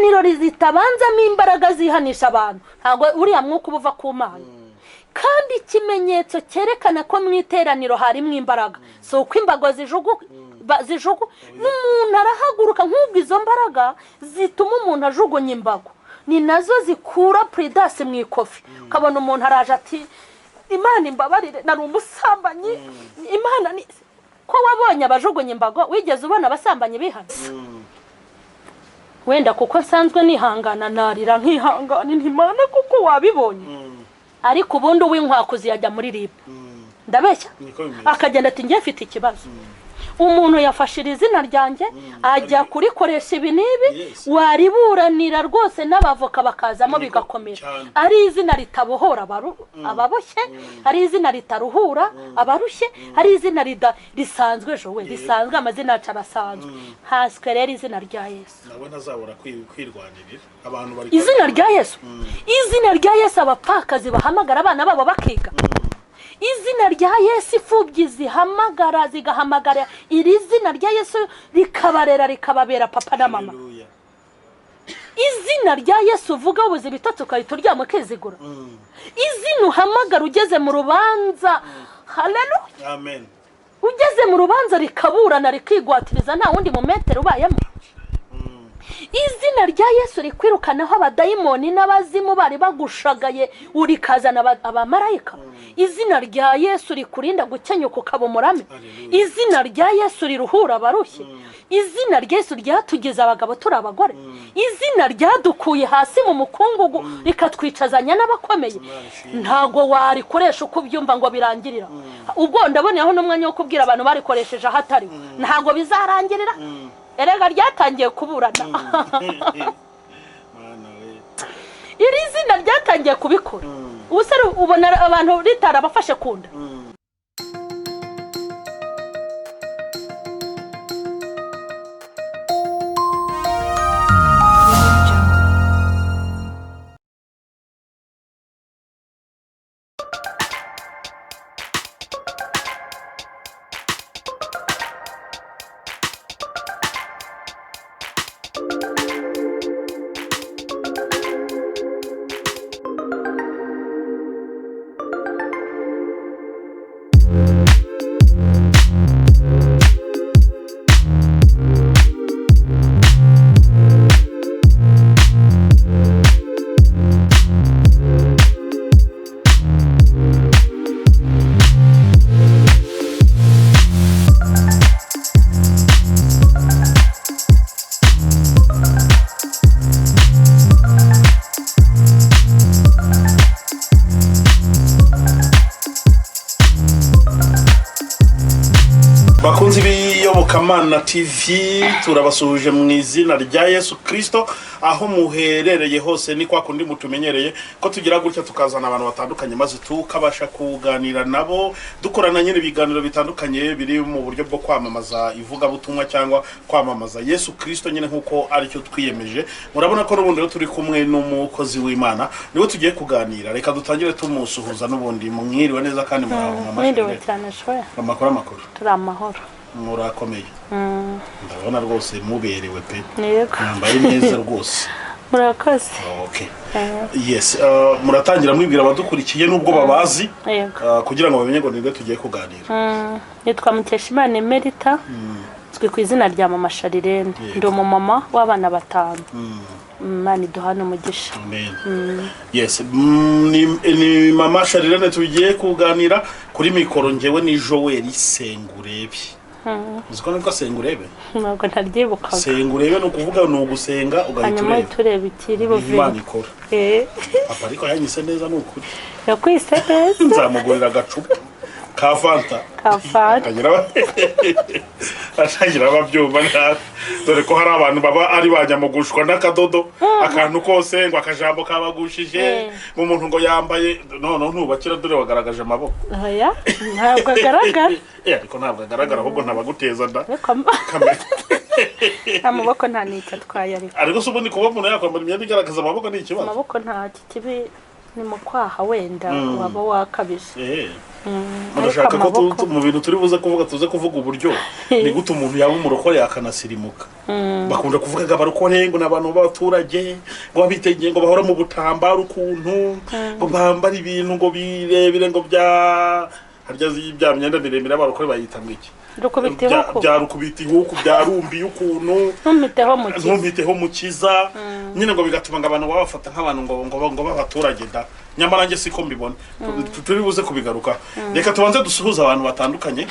Iteraniro ritabanzamo imbaraga zihanisha abantu, ntabwo uriya mwuka uba uva ku Mana. Kandi ikimenyetso cyerekana ko mu iteraniro harimo imbaraga si uko imbago zijugu n'umuntu arahaguruka. Nk'ubwo izo mbaraga zituma umuntu ajugunya imbago ni nazo zikura Prudence mu ikofi. Ukabona umuntu araje ati Imana imbabarire nari umusambanyi, Imana ni ko wabonye abajugunya imbago, wigeze ubona abasambanyi bihana? Wenda kuko nsanzwe nihangana narira nkihangana ntimana kuko wabibonye. Ariko ubundi uw'inkwakuzi yajya muri RIB, ndabeshya, akagenda ati njye mfite ikibazo, umuntu yafashira izina ryanjye ajya kurikoresha ibi n'ibi, wariburanira rwose n'abavoka bakazamo bigakomera. Ari izina ritabohora ababoshye, ari izina ritaruhura abarushye, ari izina risanzwe jowe risanzwe, amazina yacu arasanzwe. Haswe rero izina rya Yesu, nawe ntazabura kwirwanirira abantu bari izina rya Yesu. Izina rya Yesu abapfakazi bahamagara abana babo bakiga. Izina rya Yesu imfubyi zihamagara zigahamagara iri zina rya Yesu rikabarera rikababera papa na mama. Izina rya Yesu uvuga ubuze ibitotsi ukahita uryama ukizigura. Izina uhamagara ugeze mu rubanza, haleluya, amen, ugeze mu rubanza rikaburana rikigwatiriza nta wundi mu metero ubayemo. Izina rya Yesu rikwirukanaho abadayimoni n'abazimu bari bagushagaye urikazana abamarayika. Izina rya Yesu rikurinda gukenyuka ukaba umurame. Izina rya Yesu riruhura abarushye. Izina rya Yesu ryatugize abagabo turi abagore. Izina ryadukuye hasi mu mukungugu rikatwicazanya n'abakomeye. Ntago warikoresha uko ubyumva ngo birangirira. Ubwo ndaboneyeho n'umwanya wo kubwira abantu barikoresheje ahatari, ntago bizarangirira. Erega ryatangiye kuburana. Iri zina ryatangiye kubikora. Ubuse ubona abantu ritarabafashe kunda. Bakunzi b'iyobokamana TV, turabasuhuje mu izina rya Yesu Kristo aho muherereye hose. Ni kwa kundi mutumenyereye ko tugira gutya tukazana abantu batandukanye maze tukabasha kuganira nabo, dukorana nyine ibiganiro bitandukanye biri mu buryo bwo kwamamaza ivugabutumwa cyangwa kwamamaza Yesu Kristo nyine nkuko aricyo twiyemeje. Murabona ko n'ubundi turi kumwe n'umukozi w'Imana niwe tugiye kuganira. Reka dutangire tumusuhuza n'ubundi. Mwiriwe neza kandi muraho. Mwiriwe cyane shoya. Amakuru amakuru. Turi amahoro. Murakomeye. Ndabona rwose muberewe pe. Mwambaye neza rwose. Murakoze. Okay. Yes, muratangira mwibwira abadukurikiye nubwo babazi kugira ngo bamenye ngo nibwo tugiye kuganira. Nitwa Mukeshimana Emerita. Nzwi ku izina rya Mama Sharirene. Ndi umumama w'abana batanu. Imana iduhane umugisha. Amen. Yes, ni Mama Sharirene tugiye kuganira. Kuri mikoro ngewe ni Joel Sengurebe. Uziko nitwa Sengurebe? Ntabwo ntaryibukaga. Sengurebe ni ukuvuga ni ugusenga ugahita ureba. Hanyuma tureba ikiri buve. Imana ikora. Papa ariko yanyise neza ni ukuri. Yakwise neza. Nzamugurira agacupa ka Fanta. Ka Fanta. Atangira ababyumva nabi. Dore ko hari abantu baba ari banyamugushwa n'akadodo akantu kose ngo akajambo kabagushije mu muntu ngo yambaye none ntubakira dore wagaragaje amaboko. Oya ntabwo agaragara. Ariko ntabwo agaragara ahubwo ntabaguteza nda. Amaboko nta nicyo atwaye ariko. Ariko se ubundi kuba umuntu yakwambara imyenda igaragaza amaboko ni ikibazo? Amaboko nta kibi Ni mu kwaha wenda waba wakabije. Ariko Murashaka ko amaboko mu bintu turi buze kuvuga, tuze kuvuga uburyo ni gute umuntu yaba umurokore akanasirimuka. Bakunda kuvuga ngo abarokore ngo ni abantu b'abaturage, ngo babitegeye, ngo bahora mu butambaro ukuntu, ngo bambara ibintu ngo birebire, ngo bya harya bya myenda miremire y'abarokore bayita ngo iki? Rukubita ihuku. Bya rukubita ihuku, bya rumbi ukuntu. Ntumiteho mukiza. Ntumpiteho mukiza nyine, ngo bigatuma ngo abantu babafata nk'abantu ngo b'abaturage da. Nyamara njye siko mbibona. Turi buze kubigaruka. Reka tubanze dusuhuze abantu batandukanye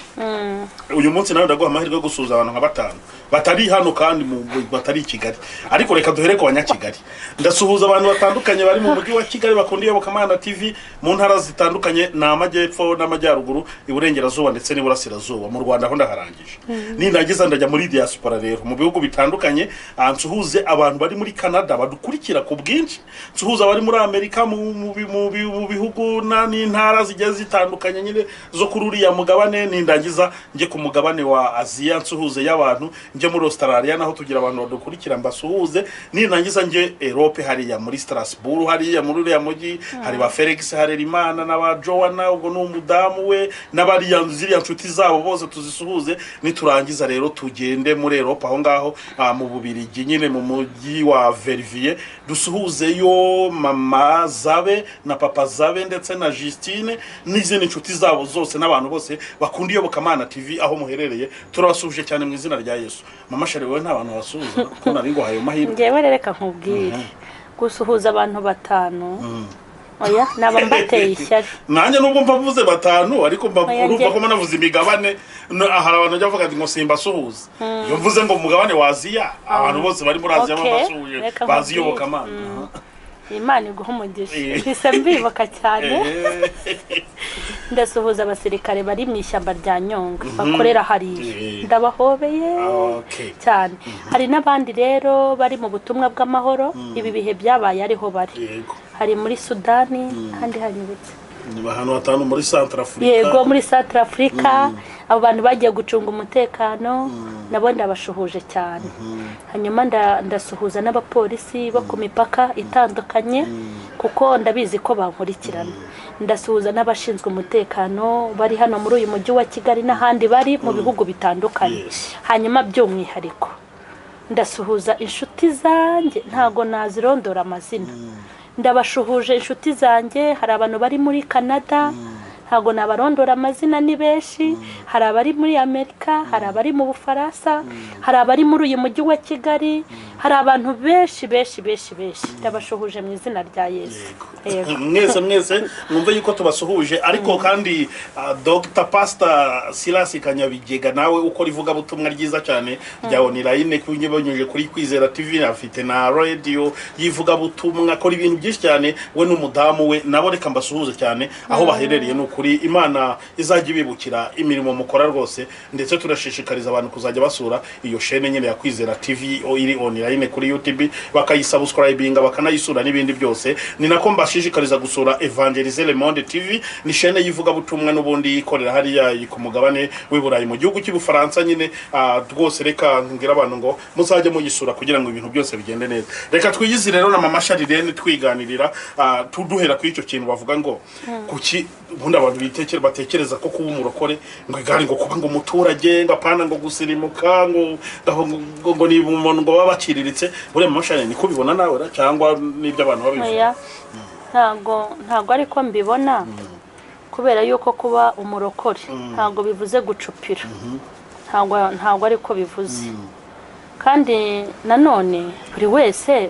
uyu munsi. Nawe ndaguha amahirwe yo gusuhuza abantu nka batanu batari hano kandi batari i Kigali, ariko reka duhere ku Banyakigali. Ndasuhuza abantu batandukanye bari mu mujyi wa Kigali bakunda Iyobokamana TV, mu ntara zitandukanye, ni amajyepfo n'amajyaruguru, iburengerazuba ndetse n'iburasirazuba mu Rwanda. Aho ndaharangije. Nindangiza ndajya muri diaspora rero, mu bihugu bitandukanye. Nsuhuze abantu bari muri Canada badukurikira ku bwinshi, nsuhuze abari muri Amerika mu bihugu n'intara zigiye zitandukanye nyine zo kuri uriya mugabane. Nindangiza njye ku mugabane wa Aziya, nsuhuze y'abantu, njye muri Australia naho tugira abantu badukurikira, mbasuhuze. Nindangiza njye Europe, hariya muri Strasbourg, hariya muri uriya mujyi hari ba Felix Harerimana n'aba Joanna, ubwo ni umudamu we, n'abariya ziriya nshuti zabo bose tuzisuhuze. Niturangiza rero tugende muri Europe aho ngaho, mu Bubirigi nyine, mu mujyi wa Verviers, dusuhuzeyo mama Zabe na papa Zabe ndetse na Justine n'izindi nshuti zabo zose n'abantu bose bakunda Iyobokamana TV. Aho muherereye turabasuhuje cyane mu izina rya Yesu. Mama Shari, wowe nta bantu basuhuza ko nari nguhaye ayo mahirwe? Ngewe rero reka nkubwire, gusuhuza abantu batanu, oya, naba mbateye ishyari. Nanjye nubwo mba mvuze batanu, ariko mba Oya, urumva ko mba navuze imigabane. Hari abantu bajya bavuga ati ngo simbasuhuza. Iyo mvuze ngo umugabane wa Aziya, abantu bose bari muri Aziya Okay, basuhuje reka bazi nkubwire. Iyobokamana. Imana iguha umugisha. Mpise mbibuka cyane. Ndasuhuza abasirikare bari mu ishyamba rya Nyungwe bakorera hariya. Ndabahobeye cyane. Hari n'abandi rero bari mu butumwa bw'amahoro, ibi bihe byabaye ariho bari. Hari muri Sudani, ahandi hanyibutse. Ni ahantu hatanu, muri Centrafrica. Yego, muri Centrafrica, abo bantu bagiye gucunga umutekano nabo ndabashuhuje cyane. Hanyuma ndasuhuza n'abapolisi bo ku mipaka itandukanye, kuko ndabizi ko bankurikirana. Ndasuhuza n'abashinzwe umutekano bari hano muri uyu mujyi wa Kigali n'ahandi bari mu bihugu bitandukanye. Hanyuma by'umwihariko ndasuhuza inshuti zanjye, ntago nazirondora amazina. Ndabashuhuje inshuti zanjye. Hari abantu bari muri Canada, ntago nabarondora amazina, ni benshi. Hari abari muri Amerika, hari abari mu Bufaransa, hari abari muri uyu mujyi wa Kigali, hari abantu benshi benshi benshi benshi. Ndabashuhuje mu izina rya Yesu. Yego. Mwese mwese mwumve yuko tubasuhuje. Ariko kandi Dr Pastor Silas Kanyabigega nawe ukora ivugabutumwa ryiza cyane rya online kunyibanyuje kuri Kwizera TV, afite na radio y'ivugabutumwa, akora ibintu byinshi cyane we n'umudamu we. Nabo reka mbasuhuze cyane aho baherereye. Ni ukuri Imana izajya ibibukira imirimo mukora rwose, ndetse turashishikariza abantu kuzajya basura iyo shene nyine ya Kwizera TV iri online kuri YouTube, bakayisubscribinga, bakanayisura n'ibindi byose. Ni nako mbashishikariza gusura Evangelize Le Monde TV, ni shene y'ivugabutumwa n'ubundi ikorera hariya ku mugabane w'i Burayi, mu gihugu cy'Ubufaransa nyine. Rwose reka mbwira abantu ngo muzajye muyisura kugira ngo ibintu byose bigende neza. Reka twiyizi rero na mama Sharirene twiganirira, tuduhera kuri icyo kintu bavuga ngo kuki ubundi abantu batekereza ko kuba umurokore ngo igare, ngo kuba ngo umuturage, ngo apana ngo gusirimuka, ngo ni umuntu ngo baba baciriritse. Buriya mama Sharirene, niko ubibona nawe ra, cyangwa n'ibyo abantu babivuga? Oya, ntago ariko mbibona, kubera yuko kuba umurokore ntago bivuze gucupira, ntago ariko bivuze. Kandi nanone buri wese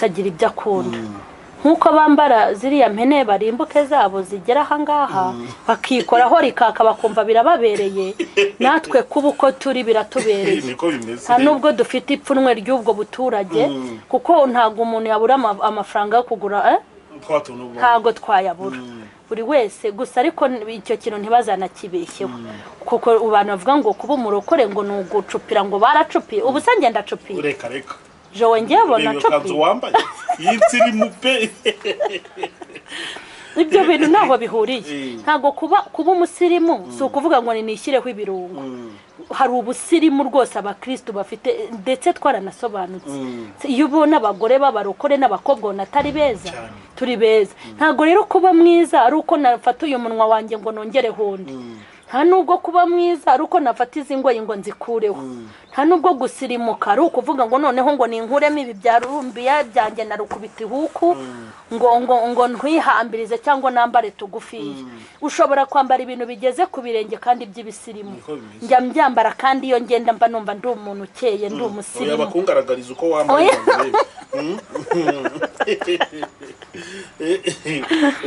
agira ibyo akunda, nk'uko bambara ziriya mpene barimbuke zabo zigera ahangaha bakikoraho rikaka bakumva birababereye, natwe kuba uko turi biratubereye. Niko bimeze. Nta nubwo dufite ipfunwe ry'ubwo buturage, kuko ntabwo umuntu yabura amafaranga yo kugura, eh? Twa tuntu Ntabwo twayabura buri wese gusa. Ariko icyo kintu ntibazanakibeshyeho, kuko abantu bavuga ngo kuba umurokore ngo ni ugucupira, ngo baracupiye. Ubu se ngenda acupiye? Reka reka. Jowe, ngewe Reba iyo kanzu nacupiye? wambaye y'insirimu pe. Ibyo bintu ntaho bihuriye. Ntabwo kuba umusirimu si ukuvuga ngo nishyireho ibirungo. Hari ubusirimu rwose abakristo bafite, ndetse twaranasobanutse. Iyo ubona abagore b'abarokore n'abakobwa ubona atari beza, turi beza. Ntabwo rero kuba mwiza ari uko nafata uyu munwa wanjye ngo nongereho undi. Nta nubwo kuba mwiza ari uko nafata izi ngoyi ngo nzikureho. Nta nubwo gusirimuka ari ukuvuga ngo noneho ngo ninkuremo ibi bya rumbiya byanjye na rukubita ihuku ngo ngo ngo ntwihambirize cyangwa nambare tugufiya. Ushobora kwambara ibintu bigeze ku birenge kandi by'ibisirimu. Njya mbyambara, kandi iyo ngenda mba numva ndi umuntu ukeye, ndi umusirimu. Bakungaragariza uko wambaye.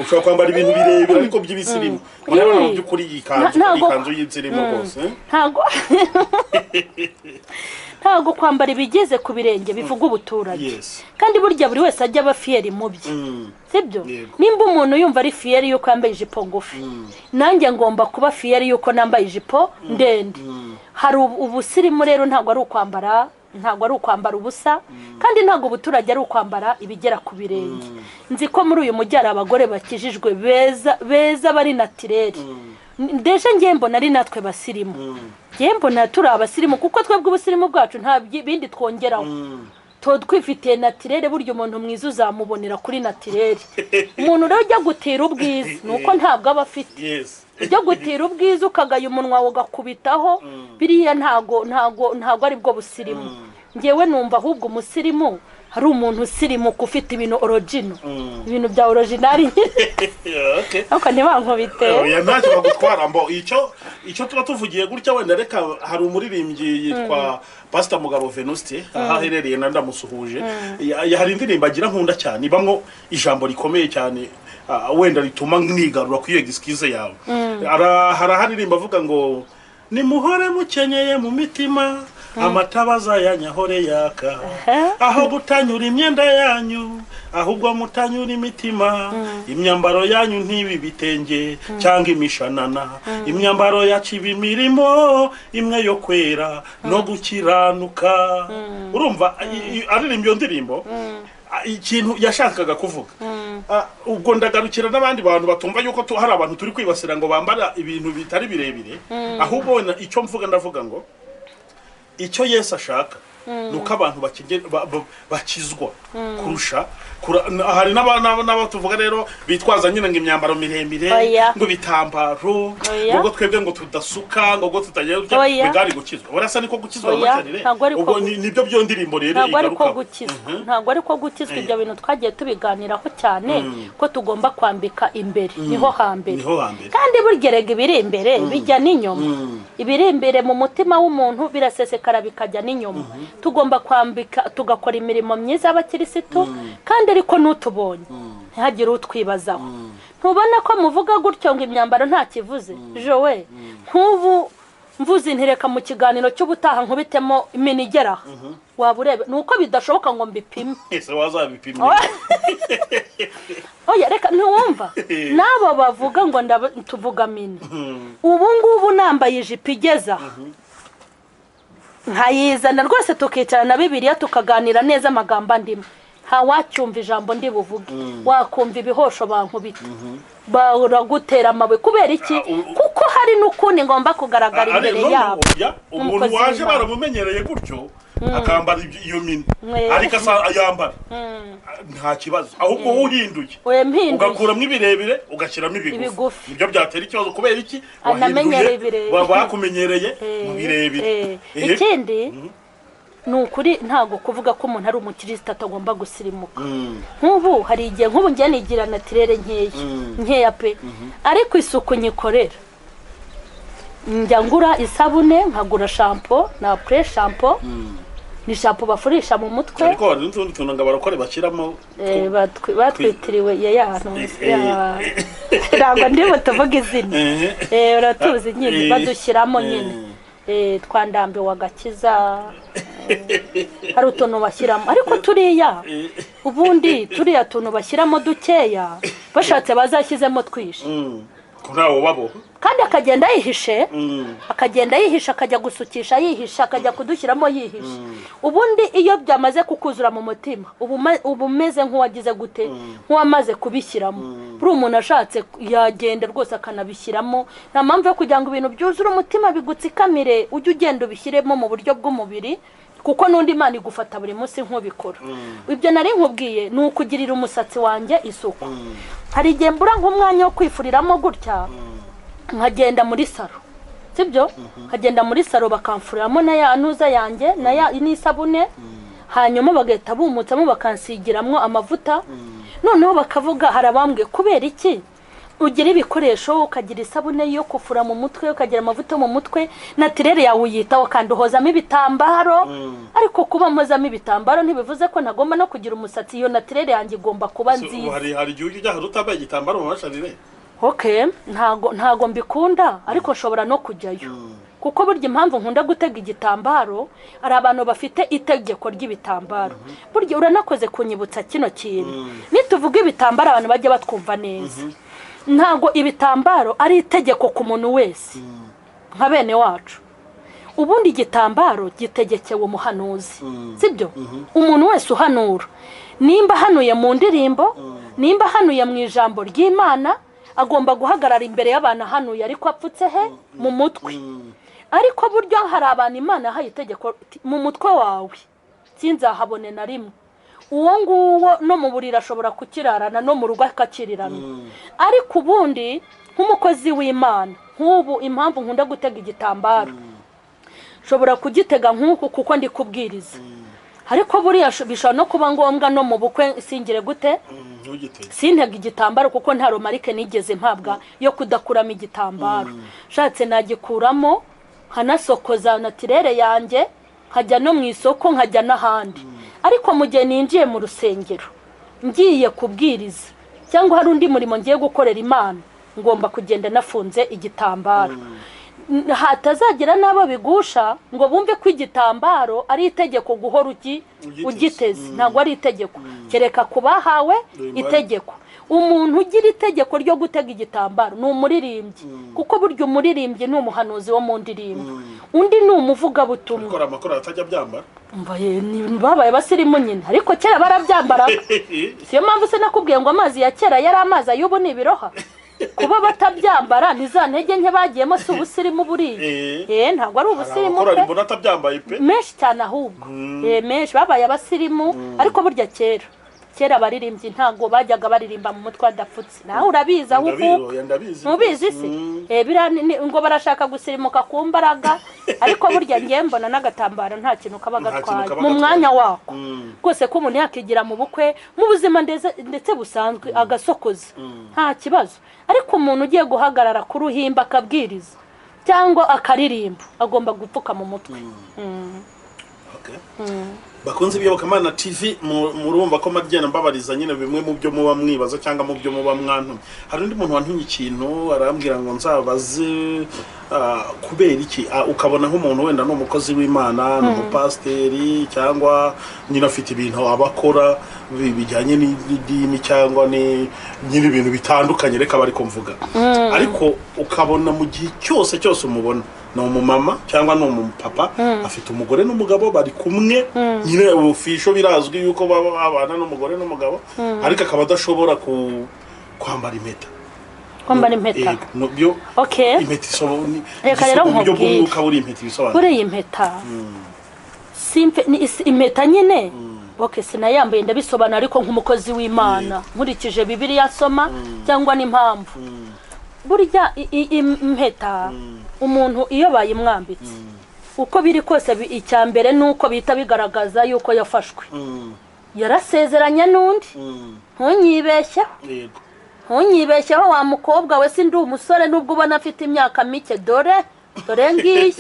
Ushobora kwambara ibintu birebire ariko by'ibisirimu. Urabona mu by'ukuri iyi kanzu y'insirimu rwose. Ntago kwambara ibigeze ku birenge bivuga ubuturage. Kandi burya buri wese ajya aba fiyeri mu bye, sibyo? Nimba umuntu yumva ari fiyeri yuko yambaye ijipo ngufi, nanjye ngomba kuba fiyeri yuko nambaye ijipo ndende. Hari ubusirimu rero, ntabwo ari ukwambara, ntabwo ari ukwambara ubusa, kandi ntabwo ubuturage ari ukwambara ibigera ku birenge. Nzi ko muri uyu mujyi hari abagore bakijijwe beza beza bari natireri. Ndeje ngiye mbona ari natwe basirimu, ngiye mbona turi abasirimu, kuko twebwe ubusirimu bwacu nta bindi twongeraho, tuba twifitiye natirere. Burya umuntu mwiza uzamubonera kuri natirere. Umuntu rero ujya gutira ubwiza ni uko ntabwo aba afite. Ujya gutira ubwiza ukagaya umunwa ugakubitaho, biriya ntago ntago ntago ari bwo busirimu. Ngewe numva ahubwo umusirimu hari umuntu usirimuka ufite ibintu orogino, ibintu bya originali. Ariko ntibankubite. Oya, ntacyo bagutwara. Mbo icyo tuba tuvugiye gutya, wenda reka hari umuririmbyi yitwa Pastor Mugabo Venuste, aho aherereye na ndamusuhuje. Hari indirimbo agira nkunda cyane, ibamwo ijambo rikomeye cyane, wenda rituma nigarura kuri iyo excuse yawe. Haraharirimba avuga ngo nimuhore mukenyeye mu mitima, amatabaza yanyu ahore yaka, aho gutanyura imyenda yanyu ahubwo mutanyura imitima, imyambaro yanyu ntibi bitenge cyangwa imishanana, imyambaro yacu iba imirimo imwe yo kwera no gukiranuka. Urumva aririmba iyo ndirimbo, ikintu yashakaga kuvuga. Ubwo ndagarukira n'abandi bantu batumva yuko hari abantu turi kwibasira ngo bambara ibintu bitari birebire, ahubwo icyo mvuga ndavuga ngo icyo Yesu ashaka nuko abantu bakizwa kurusha. Hari n'aba tuvuga rero bitwaza nyine ngo imyambaro miremire, ngo bitambaro, ngo twebwe ngo tudasuka, ngo tutagira bigari gukizwa. Urasa niko gukizwa rwose. Ubwo nibyo byo ndirimbo rero igaruka. Ntabwo ari ko gukizwa. Ibyo bintu twagiye tubiganiraho cyane ko tugomba kwambika imbere, niho hambere. Kandi burgerega ibiri imbere bijya n'inyuma. Ibiri imbere mu mutima w'umuntu birasesekara bikajya n'inyuma. Tugomba kwambika tugakora imirimo myiza y'abakirisitu, kandi ariko n'utubonye ntihagire utwibazaho. Ntubona ko muvuga gutyo ngo imyambaro nta kivuze? Jowe nk'ubu mvuze intireka mu kiganiro cy'ubutaha nkubitemo iminigera, waba urebe nuko bidashoboka ngo mbipime. Ese wazabipimye? Oya reka, ntiwumva nabo bavuga ngo tuvuga mini. Ubu ngubu nambaye ijipo igeza nkayizana rwose, tukicara na Bibiliya tukaganira neza amagambo andimo, ntawacyumva ijambo ndi buvuge, wakumva ibihosho bankubita, baragutera amabuye. Kubera iki? Kuko hari n'ukundi ngomba kugaragara imbere yabo. Umuntu waje baramumenyereye gutyo akambara iyo mini, ariko ayambara nta kibazo, ahubwo uhinduye ugakuramo ibirebire ugashyiramo ibigufi, nibyo byatera ikibazo. Kubera iki? Wahinduye, bakumenyereye mu birebire. Ikindi ni ukuri, ntabwo kuvuga ko umuntu ari umukirisitu atagomba gusirimuka. Nk'ubu hari igihe nk'ubu ngiye nigira natirere nkeya nkeya pe, ariko isuku nyikorera. Njya ngura isabune, nkagura shampo na pre shampo, ni shampo bafurisha mu mutwe. Ariko hari n'utundi tuntu ngo abarokore bashyiramo batwitiriwe ya ntabwo ndi butuvuge izina, uratuzi nyine, badushyiramo nyine twandambiwe agakiza. Hari utuntu bashyiramo, ariko turiya ubundi turiya tuntu bashyiramo dukeya, bashatse bazashyizemo twishe. Ko ntawe ubaboha. Kandi akagenda yihishe, akagenda yihishe, akajya gusukisha yihishe, akajya kudushyiramo yihishe. Ubundi iyo byamaze kukuzura mu mutima, uba umeze nk'uwagize gute, nk'uwamaze kubishyiramo. Buri umuntu ashatse yagenda rwose akanabishyiramo. Nta mpamvu yo kugira ngo ibintu byuzure umutima bigutsikamire, ujye ugenda ubishyiremo mu buryo bw'umubiri, kuko n'undi Imana igufata buri munsi nk'ubikora. Ibyo nari nkubwiye ni ukugirira umusatsi wanjye isuku. Hari igihe mbura nk'umwanya wo kwifuriramo gutya, nkagenda muri saro, sibyo? Nkagenda muri saro bakamfuriramo na ya ntuza yanjye na ya n'isabune, hanyuma bagahita bumutsamo bakansigiramo amavuta. Noneho bakavuga, hari abambwiye kubera iki ugira ibikoresho, ukagira isabune yo kufura mu mutwe, ukagira amavuta yo mu mutwe, natirere yawe uyitaho kandi uhozamo ibitambaro. Ariko kuba mpozamo ibitambaro ntibivuze ko ntagomba no kugira umusatsi. Iyo natirere yanjye igomba kuba nziza. Hari igihe ujya ujya utambaye igitambaro mu masharire? Okay, ntago mbikunda, ariko nshobora no kujyayo. Kuko burya impamvu nkunda gutega igitambaro, hari abantu bafite itegeko ry'ibitambaro. Burya uranakoze kunyibutsa kino kintu. Nituvuga ibitambaro abantu bajya batwumva neza. Ntago ibitambaro ari itegeko ku muntu wese nka bene wacu. Ubundi igitambaro gitegekewe umuhanuzi, sibyo? Umuntu wese uhanura, nimba ahanuye mu ndirimbo, nimba ahanuye mu ijambo ry'Imana, agomba guhagarara imbere y'abantu ahanuye ariko apfutse he? Mu mutwe. Ariko buryo hari abantu Imana yahaye itegeko mu mutwe wawe sinzahabone na rimwe. Uwo nguwo no mu buriri ashobora kukirarana, no mu rugo akakirirana. Ariko ubundi nk'umukozi w'Imana, nk'ubu impamvu nkunda gutega igitambaro, nshobora kugitega nk'uku kuko ndi kubwiriza. Ariko buriya bishobora no kuba ngombwa no mu bukwe singire gute, sintega igitambaro, kuko nta romarike nigeze mpabwa yo kudakuramo igitambaro. Nshatse nagikuramo nkanasokoza natirere yanjye, nkajya no mu isoko, nkajya n'ahandi. Ariko mu gihe ninjiye mu rusengero ngiye kubwiriza cyangwa hari undi murimo ngiye gukorera Imana, ngomba kugenda nafunze igitambaro. Hatazagira n'abo bigusha ngo bumve ko igitambaro ari itegeko guhora ugiteze. Ntabwo ari itegeko, kereka ku bahawe itegeko. Umuntu ugira itegeko ryo gutega igitambaro ni umuririmbyi, kuko burya umuririmbyi ni umuhanuzi wo mu ndirimbo, undi ni umuvugabutumwa. Akora amakora atajya byambara. Babaye basirimu nyine, ariko kera barabyambaraga. Siyo mpamvu se nakubwiye ngo amazi ya kera yari amazi, ay'ubu ni ibiroha. Kuba batabyambara ni za ntege nke bagiyemo, si ubusirimu buriya. Ntabwo ari ubusirimu pe, menshi cyane ahubwo menshi babaye abasirimu. Ariko burya kera abaririmbyi ntabwo bajyaga baririmba mu mutwe adapfutse. Nawe urabizi aho uvuka, ntubizi se? Ngo barashaka gusirimuka ku mbaraga. Ariko burya ngiye mbona n'agatambaro nta kintu kaba gatwaye mu mwanya wako rwose, ko umuntu yakigira mu bukwe, mu buzima ndetse busanzwe agasokoza nta kibazo. Ariko umuntu ugiye guhagarara ku ruhimbi akabwiriza cyangwa akaririmba agomba gupfuka mu mutwe. Bakunze Iyobokamana TV, murumva ko magenda mbabariza nyine bimwe mu byo muba mwibaza cyangwa mu byo muba mwantumye. Hari undi muntu wantumye ikintu arambwira ngo nzabaze kubera iki ukabona nk'umuntu wenda ni umukozi w'Imana, ni umupasiteri, cyangwa nyine afite ibintu abakora bijyanye n'idini cyangwa ni nyine ibintu bitandukanye, reka bari kumvuga. Ariko ukabona mu gihe cyose cyose umubona ni umumama cyangwa ni umupapa, afite umugore n'umugabo bari kumwe, nyine ubufisho birazwi yuko baba babana n'umugore n'umugabo, ariko akaba adashobora kwambara impeta. Kwambara impeta. Okay. Impeta isobanura. Reka rero nkubwire. Buriya impeta. Impeta nyine. Okay, sinayambaye ndabisobanura, ariko nk'umukozi w'Imana nkurikije Bibiliya nsoma cyangwa n'impamvu. Burya impeta umuntu iyo bayimwambitse uko biri kose, icya mbere nuko bita bigaragaza yuko yafashwe, yarasezeranye n'undi. Ntunyibeshyeho, ntunyibeshyeho wa mukobwa we, si ndi umusore nubwo ubona afite imyaka mike, dore dore ngiyi.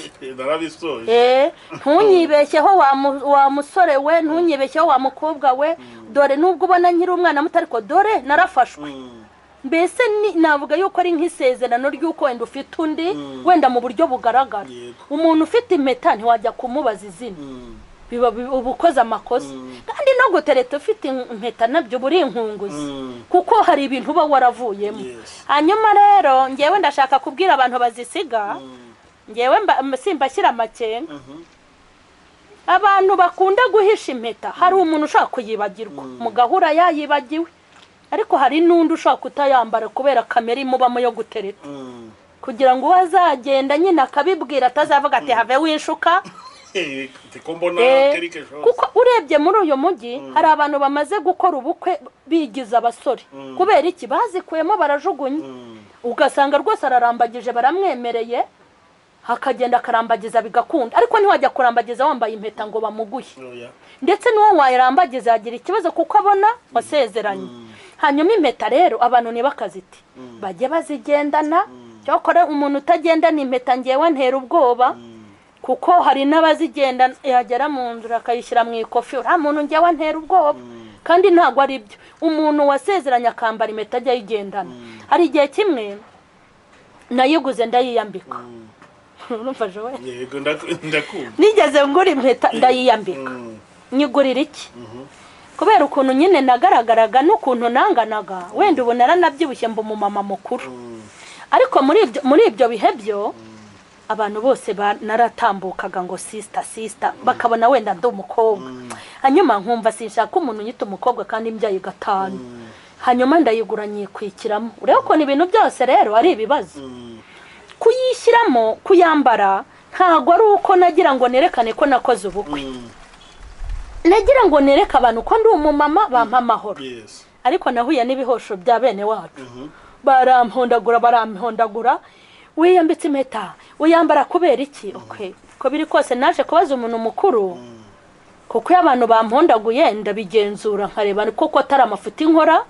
Ntunyibeshyeho wa musore we, ntunyibeshyeho wa mukobwa we, dore nubwo ubona nkiri umwana muto ariko dore narafashwe. Mbese navuga yuko ari nk'isezerano ry'uko wenda ufite undi, wenda mu buryo bugaragara. Umuntu ufite impeta ntiwajya kumubaza izina. Biba uba ukoze amakosa. Kandi no gutereta ufite impeta nabyo buri inkunguzi, kuko hari ibintu uba waravuyemo. Hanyuma rero ngewe ndashaka kubwira abantu bazisiga, ngewe simbashyira amakenga. Abantu bakunda guhisha impeta, hari umuntu ushaka kuyibagirwa mugahura yayibagiwe, ariko hari n'undi ushaka kutayambara kubera kamere imubamo yo gutereta, kugira ngo uwo azagenda nyine akabibwira atazavuga ati have winshuka. Kuko urebye muri uyu mujyi hari abantu bamaze gukora ubukwe bigize abasore, kubera iki? Bazikuyemo barajugunya, ugasanga rwose ararambagije baramwemereye, hakagenda akarambagiza bigakunda. Ariko ntiwajya kurambagiza wambaye impeta ngo bamuguhe, ndetse n'uwo wayirambagiza yagira ikibazo kuko abona wasezeranye. Hanyuma impeta rero abantu ntibakazite, bajye bazigendana. Cyakora umuntu utagendana impeta ngewe ntera ubwoba, kuko hari n'abazigenda yagera mu nzu akayishyira mu ikofi, uriya muntu ngewe ntera ubwoba. Kandi ntabwo ari byo. Umuntu wasezeranye akambara impeta ajya ayigendana. Hari igihe kimwe nayiguze ndayiyambika. Nigeze ngura impeta ndayiyambika. Nyigurira iki? Kubera ukuntu nyine nagaragaraga n'ukuntu nanganaga, wenda ubu naranabyibushye mba umumama mukuru. Ariko muri ibyo bihe byo abantu bose naratambukaga ngo sister sister, bakabona wenda ndi umukobwa. Hanyuma nkumva sinshaka umuntu unyita umukobwa kandi mbyaye 5. Hanyuma ndayigura nyikwikiramo. Urebe ukuntu ibintu byose rero ari ibibazo. Kuyishyiramo, kuyambara, ntago ari uko nagira ngo nerekane ko nakoze ubukwe. Nagira ngo nereke abantu ko ndi umumama bampa amahoro. Ariko nahuye n'ibihosho bya bene wacu. Barampondagura, wiyambitse impeta, uyambara kubera iki? Okay. Ko biri kose naje kubaza umuntu mukuru, kuko iyo abantu bampondaguye ndabigenzura nkareba koko atari amafuti nkora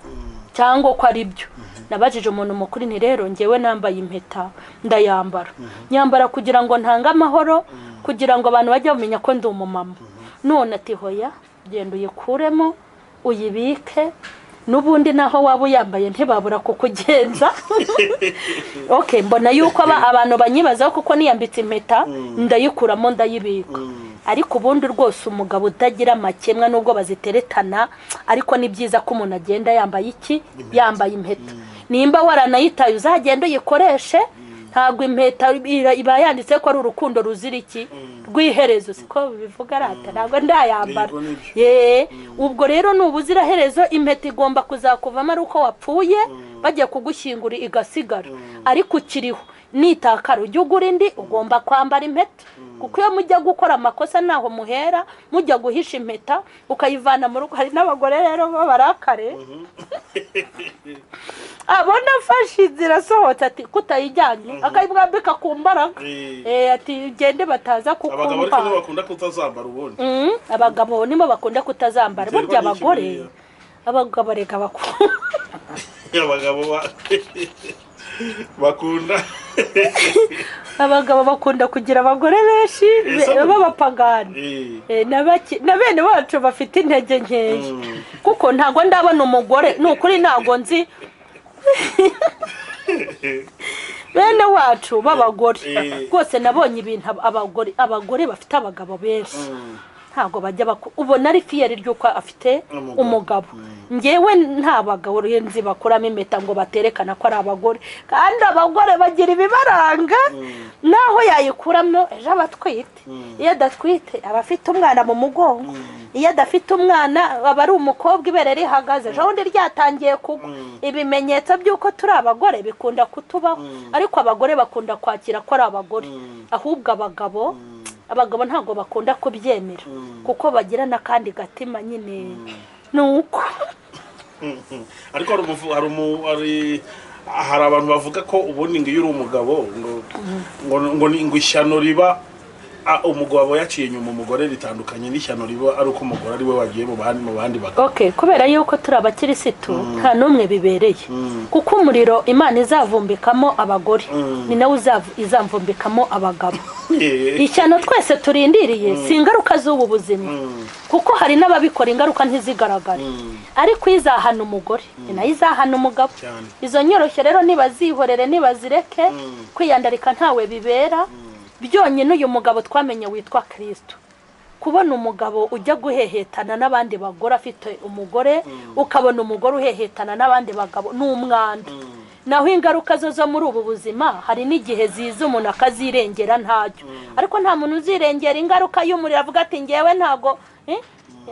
cyangwa ko ari byo. Nabajije umuntu mukuru nti rero ngewe nambaye impeta ndayambara, nyambara kugira ngo ntange amahoro, kugira ngo abantu bajye bamenya ko ndi umumama. None ati hoya, genda uyikuremo uyibike, nubundi naho waba uyambaye ntibabura kukugenza. Okay, mbona yuko abantu banyibazaho kuko niyambitse impeta ndayikuramo ndayibika. Ariko ubundi rwose umugabo utagira amakemwa nubwo baziteretana, ariko ni byiza ko umuntu agenda yambaye iki? Yambaye impeta. Nimba waranayitaye uzagenda uyikoreshe. Ntabwo impeta iba yanditse ko ari urukundo ruzira iki? Rw'iherezo, siko bivuga rata, ntabwo ndayambara. Ye, ubwo rero ni ubuziraherezo. Impeta igomba kuzakuvamo ari uko wapfuye, bagiye kugushyingura igasigara, ariko ukiriho nitakara ujya ugura indi, ugomba kwambara impeta. Kuko iyo mujya gukora amakosa naho muhera mujya guhisha impeta ukayivana mu rugo. Hari n'abagore rero babarakare, abona afashe inzira asohotse ati kutayijyanye, akayibwambika ku mbaraga, ati gende bataza kukumva. Abagabo ariko nibo bakunda kutazambara ubundi. Abagabo nibo bakunda kutazambara. Burya abagore, abagabo reka bakunda. Abagabo bakunda. Abagabo bakunda kugira abagore benshi b'abapagani, na bene bacu bafite intege nkeya. Kuko ntago ndabona umugore, ni ukuri ntago nzi bene wacu b'abagore rwose. Nabonye ibintu abagore bafite abagabo benshi ntago bajya ubona ari fiyeri ry'uko afite umugabo. Ngewe nta bagabo nzi bakuramo impeta ngo baterekana ko ari abagore, kandi abagore bagira ibibaranga. Naho yayikuramo ejo aba atwite, iyo adatwite aba afite umwana mu mugongo, iyo adafite umwana aba ari umukobwa ibere rihagaze, ejo bundi ryatangiye kugwa. Ibimenyetso by'uko turi abagore bikunda kutubaho, ariko abagore bakunda kwakira ko ari abagore. Ahubwo abagabo ntabwo bakunda kubyemera, kuko bagira n'akandi gatima nyine nuko. Ariko hari abantu bavuga ko ubundi ngo iyo uri umugabo ngo ngo ishyano riba umugabo yaciye inyuma umugore ritandukanye n'ishyano riba ari uko umugore ari we wagiye mu bandi bagabo. Okay, kubera yuko turi abakirisitu nta n'umwe bibereye, kuko umuriro Imana izavumbikamo abagore ni nawe izamvumbikamo abagabo. Ishyano twese turindiriye si ingaruka z'ubu buzima, kuko hari n'ababikora ingaruka ntizigaragare, ariko izahana umugore ni nayo izahana umugabo. Izo nyoroshyo rero nibazihorere, nibazireke, kwiyandarika ntawe bibera. Byonyine uyu mugabo twamenye witwa Kristo Kubona umugabo ujya guhehetana n'abandi bagore afite umugore, ukabona umugore uhehetana n'abandi bagabo ni umwanda. Naho ingaruka zo muri ubu buzima hari n'igihe ziza umuntu akazirengera ntacyo, ariko nta muntu uzirengera ingaruka y'umuriro avuga ati ngewe ntago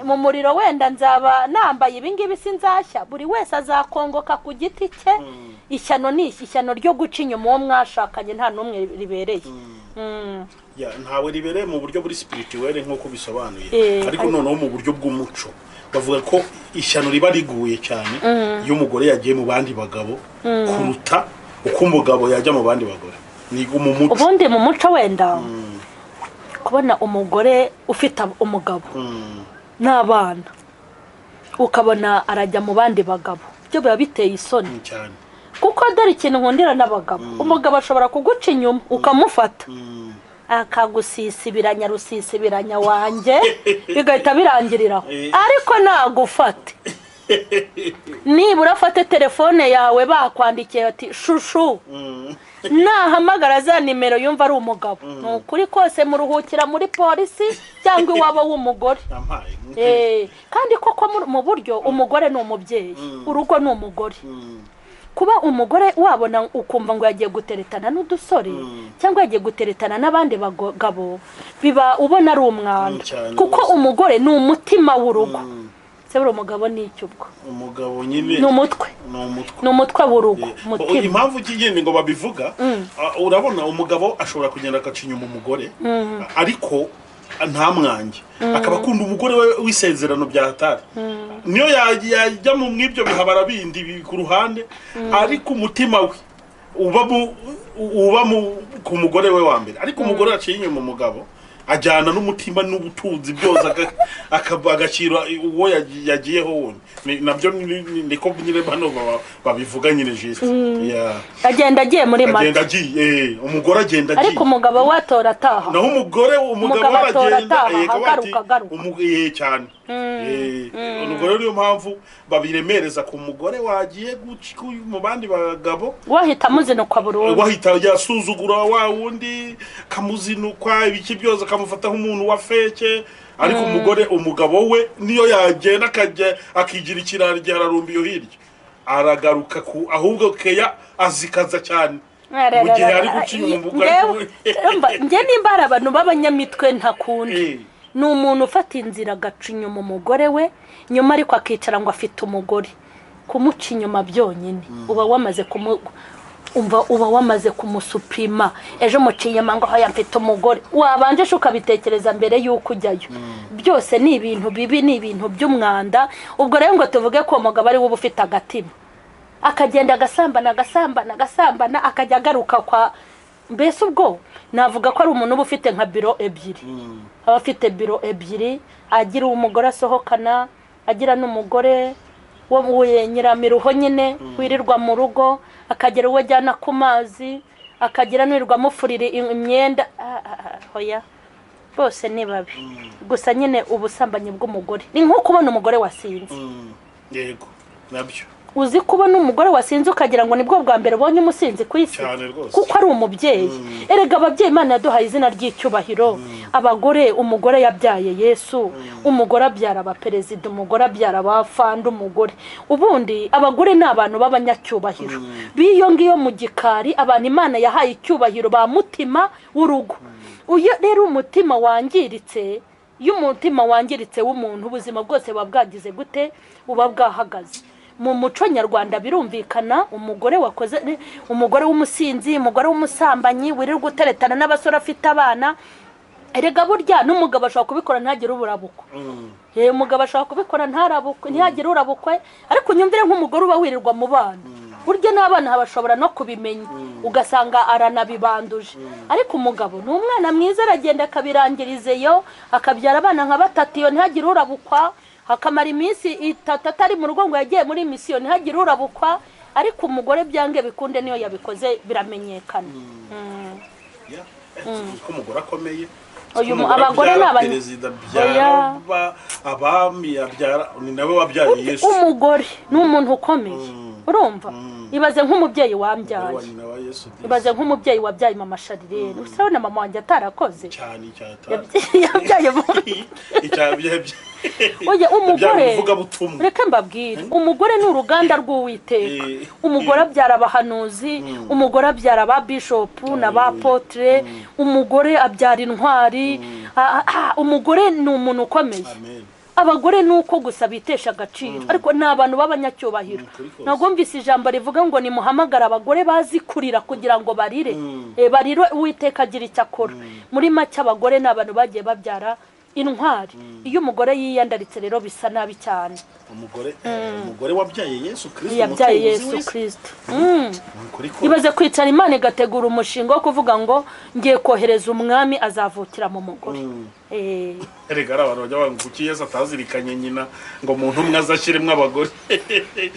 mu muriro wenda nzaba nambaye ibi ngibi sinzashya. Buri wese azakongoka ku giti cye. Ishyano ni ishyano ryo guca inyuma uwo mwashakanye nta n'umwe ribereye. Ntawe ribereye mu buryo buri spirituel nk'uko bisobanuye, ariko noneho mu buryo bw'umuco bavuga ko ishyano riba riguye cyane iyo umugore yagiye mu bandi bagabo kuruta uko umugabo yajya mu bandi bagore. Ni mu muco. Ubundi mu muco wenda kubona umugore ufite umugabo n'abana ukabona arajya mu bandi bagabo, byo biba biteye isoni cyane. Kuko dore ikintu nkundira n'abagabo, umugabo ashobora kuguca inyuma ukamufata akagusisibiranya rusisibiranya wanjye bigahita birangiriraho, ariko nagufate nibura afate telefone yawe bakwandikiye ati shushu, nahamagara za nimero yumva ari umugabo. Ni ukuri kose muruhukira muri polisi cyangwa iwabo w'umugore. Kandi koko mu buryo umugore ni umubyeyi, urugo ni umugore. Kuba umugore wabona ukumva ngo yagiye guteretana n'udusore cyangwa yagiye guteretana n'abandi bagabo, biba ubona ari umwanda, kuko umugore ni umutima w'urugo. Se buri umugabo ni iki ubwo? Umugabo nyine ni umutwe, ni umutwe w'urugo. Impamvu kigende ngo babivuga, urabona umugabo ashobora kugenda agaca inyuma umugore ariko nta mwange, akaba akunda umugore we w'isezerano bya hatari, niyo yajya mu mwibyo bihabara bindi ku ruhande, ariko umutima we uba ku mugore we wa mbere. Ariko umugore aciye inyuma umugabo ajyana n'umutima n'ubutunzi byose agacira uwo yagiyeho wundi. Nabyo niko nyine bano babivuga nyine juste. Agenda agiye muri make, agenda agiye, umugore agenda agiye, ariko umugabo we atora ataha. Naho umugore umugabo aragenda agaruka cyane. Ubwo rero niyo mpamvu babiremereza ku mugore wagiye mu bandi bagabo, wahita amuzinukwa burundu, wahita yasuzugura wa wundi kamuzinukwa ibiki byose, akamufata nk'umuntu wa feke. Ariko umugore umugabo we niyo yagenda akajya akigira ikirara igihe ararumba iyo hirya aragaruka ku ahubwo keya azikaza cyane mu gihe ari guca inyuma umugore. Njye nimba hari abantu b'abanyamitwe ntakunda ni umuntu ufata inzira agaca inyuma umugore we, nyuma ariko akicara ngo afite umugore. Kumuca inyuma byonyine uba wamaze uba wamaze kumusupima. Ejo muca inyuma ngo hoya mfite umugore, wabanje ukabitekereza mbere y'uko ujyayo. Byose ni ibintu bibi, ni ibintu by'umwanda. Ubwo rero ngo tuvuge ko umugabo ari we uba ufite agatima, akagenda agasambana agasambana agasambana akajya agaruka kwa mbese ubwo navuga ko ari umuntu uba ufite nka biro ebyiri. Aba afite biro ebyiri, agira umugore asohokana, agira n'umugore wo nyiramiruho nyine wirirwa mu rugo, akagira uwo ajyana ku mazi, akagira n'uwirirwa amufurira imyenda. Hoya bose ni babi. Gusa nyine ubusambanyi bw'umugore ni nko kubona umugore wasinze. Yego nabyo uzi kubona umugore wasinze ukagira ngo nibwo bwa mbere ubonye umusinzi ku isi, kuko ari umubyeyi. Erega ababyeyi Imana yaduhaye izina ry'icyubahiro. Abagore, umugore yabyaye Yesu, umugore abyara abaperezida, umugore abyara abafanda, umugore ubundi abagore ni abantu b'abanyacyubahiro b'iyo ngiyo mu gikari, abantu Imana yahaye icyubahiro ba mutima w'urugo. Uyo rero umutima wangiritse, iyo umutima wangiritse w'umuntu ubuzima bwose buba bwagize gute, buba bwahagaze. Mu muco nyarwanda birumvikana umugore wakoze, umugore w'umusinzi, umugore w'umusambanyi wirirwa uteretana n'abasore afite abana. Erega burya n'umugabo ashobora kubikora ntagire uburabukwe. Umugabo ashobora kubikora ntarabukwe, ntihagire urabukwe, ariko unyumvire nk'umugore uba wirirwa mu bana. Burya n'abana bashobora no kubimenya, ugasanga aranabibanduje. Ariko umugabo ni umwana mwiza, aragenda akabirangirizeyo, akabyara abana nka batatu, iyo ntihagire urabukwa, hakamara iminsi itatu atari mu rugo ngo yagiye muri misiyo, ntihagire urabukwa. Ariko umugore byange bikunde niyo yabikoze biramenyekana. Ko umugore akomeye, abagore ni abaperezida, byara abami, abyara ni nawe wabyaye Yesu. Umugore ni umuntu ukomeye. Urumva, ibaze nk'umubyeyi Umugore wa wambyaye, nyina wa Yesu disi. Ibaze nk'umubyeyi wabyaye mama Sharirene. Urabona mama wanjye atarakoze? Cyane cyane. Yabyaye Oya, umugore, Ivugabutumwa. Reka mbabwire, umugore ni uruganda rw'Uwiteka. Umugore abyara abahanuzi, umugore abyara aba bishopu na ba apôtre, umugore abyara intwari. Umugore ni umuntu ukomeye. Amen. Abagore ni uko gusa bitesha agaciro, ariko ni abantu b'abanyacyubahiro. Kuri kose. Ntabwo mvise ijambo rivuga ngo nimuhamagare abagore bazi kurira kugira ngo barire. Barire Uwiteka agira icyo akora. Muri make, abagore ni abantu bagiye babyara intwari. Iyo umugore yiyandaritse rero bisa nabi cyane. Umugore wabyaye Yesu Kristo, Yabyaye umucunguzi Yesu w'isi. Kristo. Kuri kose. Ibaze kwicara Imana igategura umushinga wo kuvuga ngo ngiye kohereza umwami azavukira mu mugore. Erega hari abantu bajya bavuga ngo kuki Yesu atazirikanye nyina ngo muntu umwe azashyiremo abagore?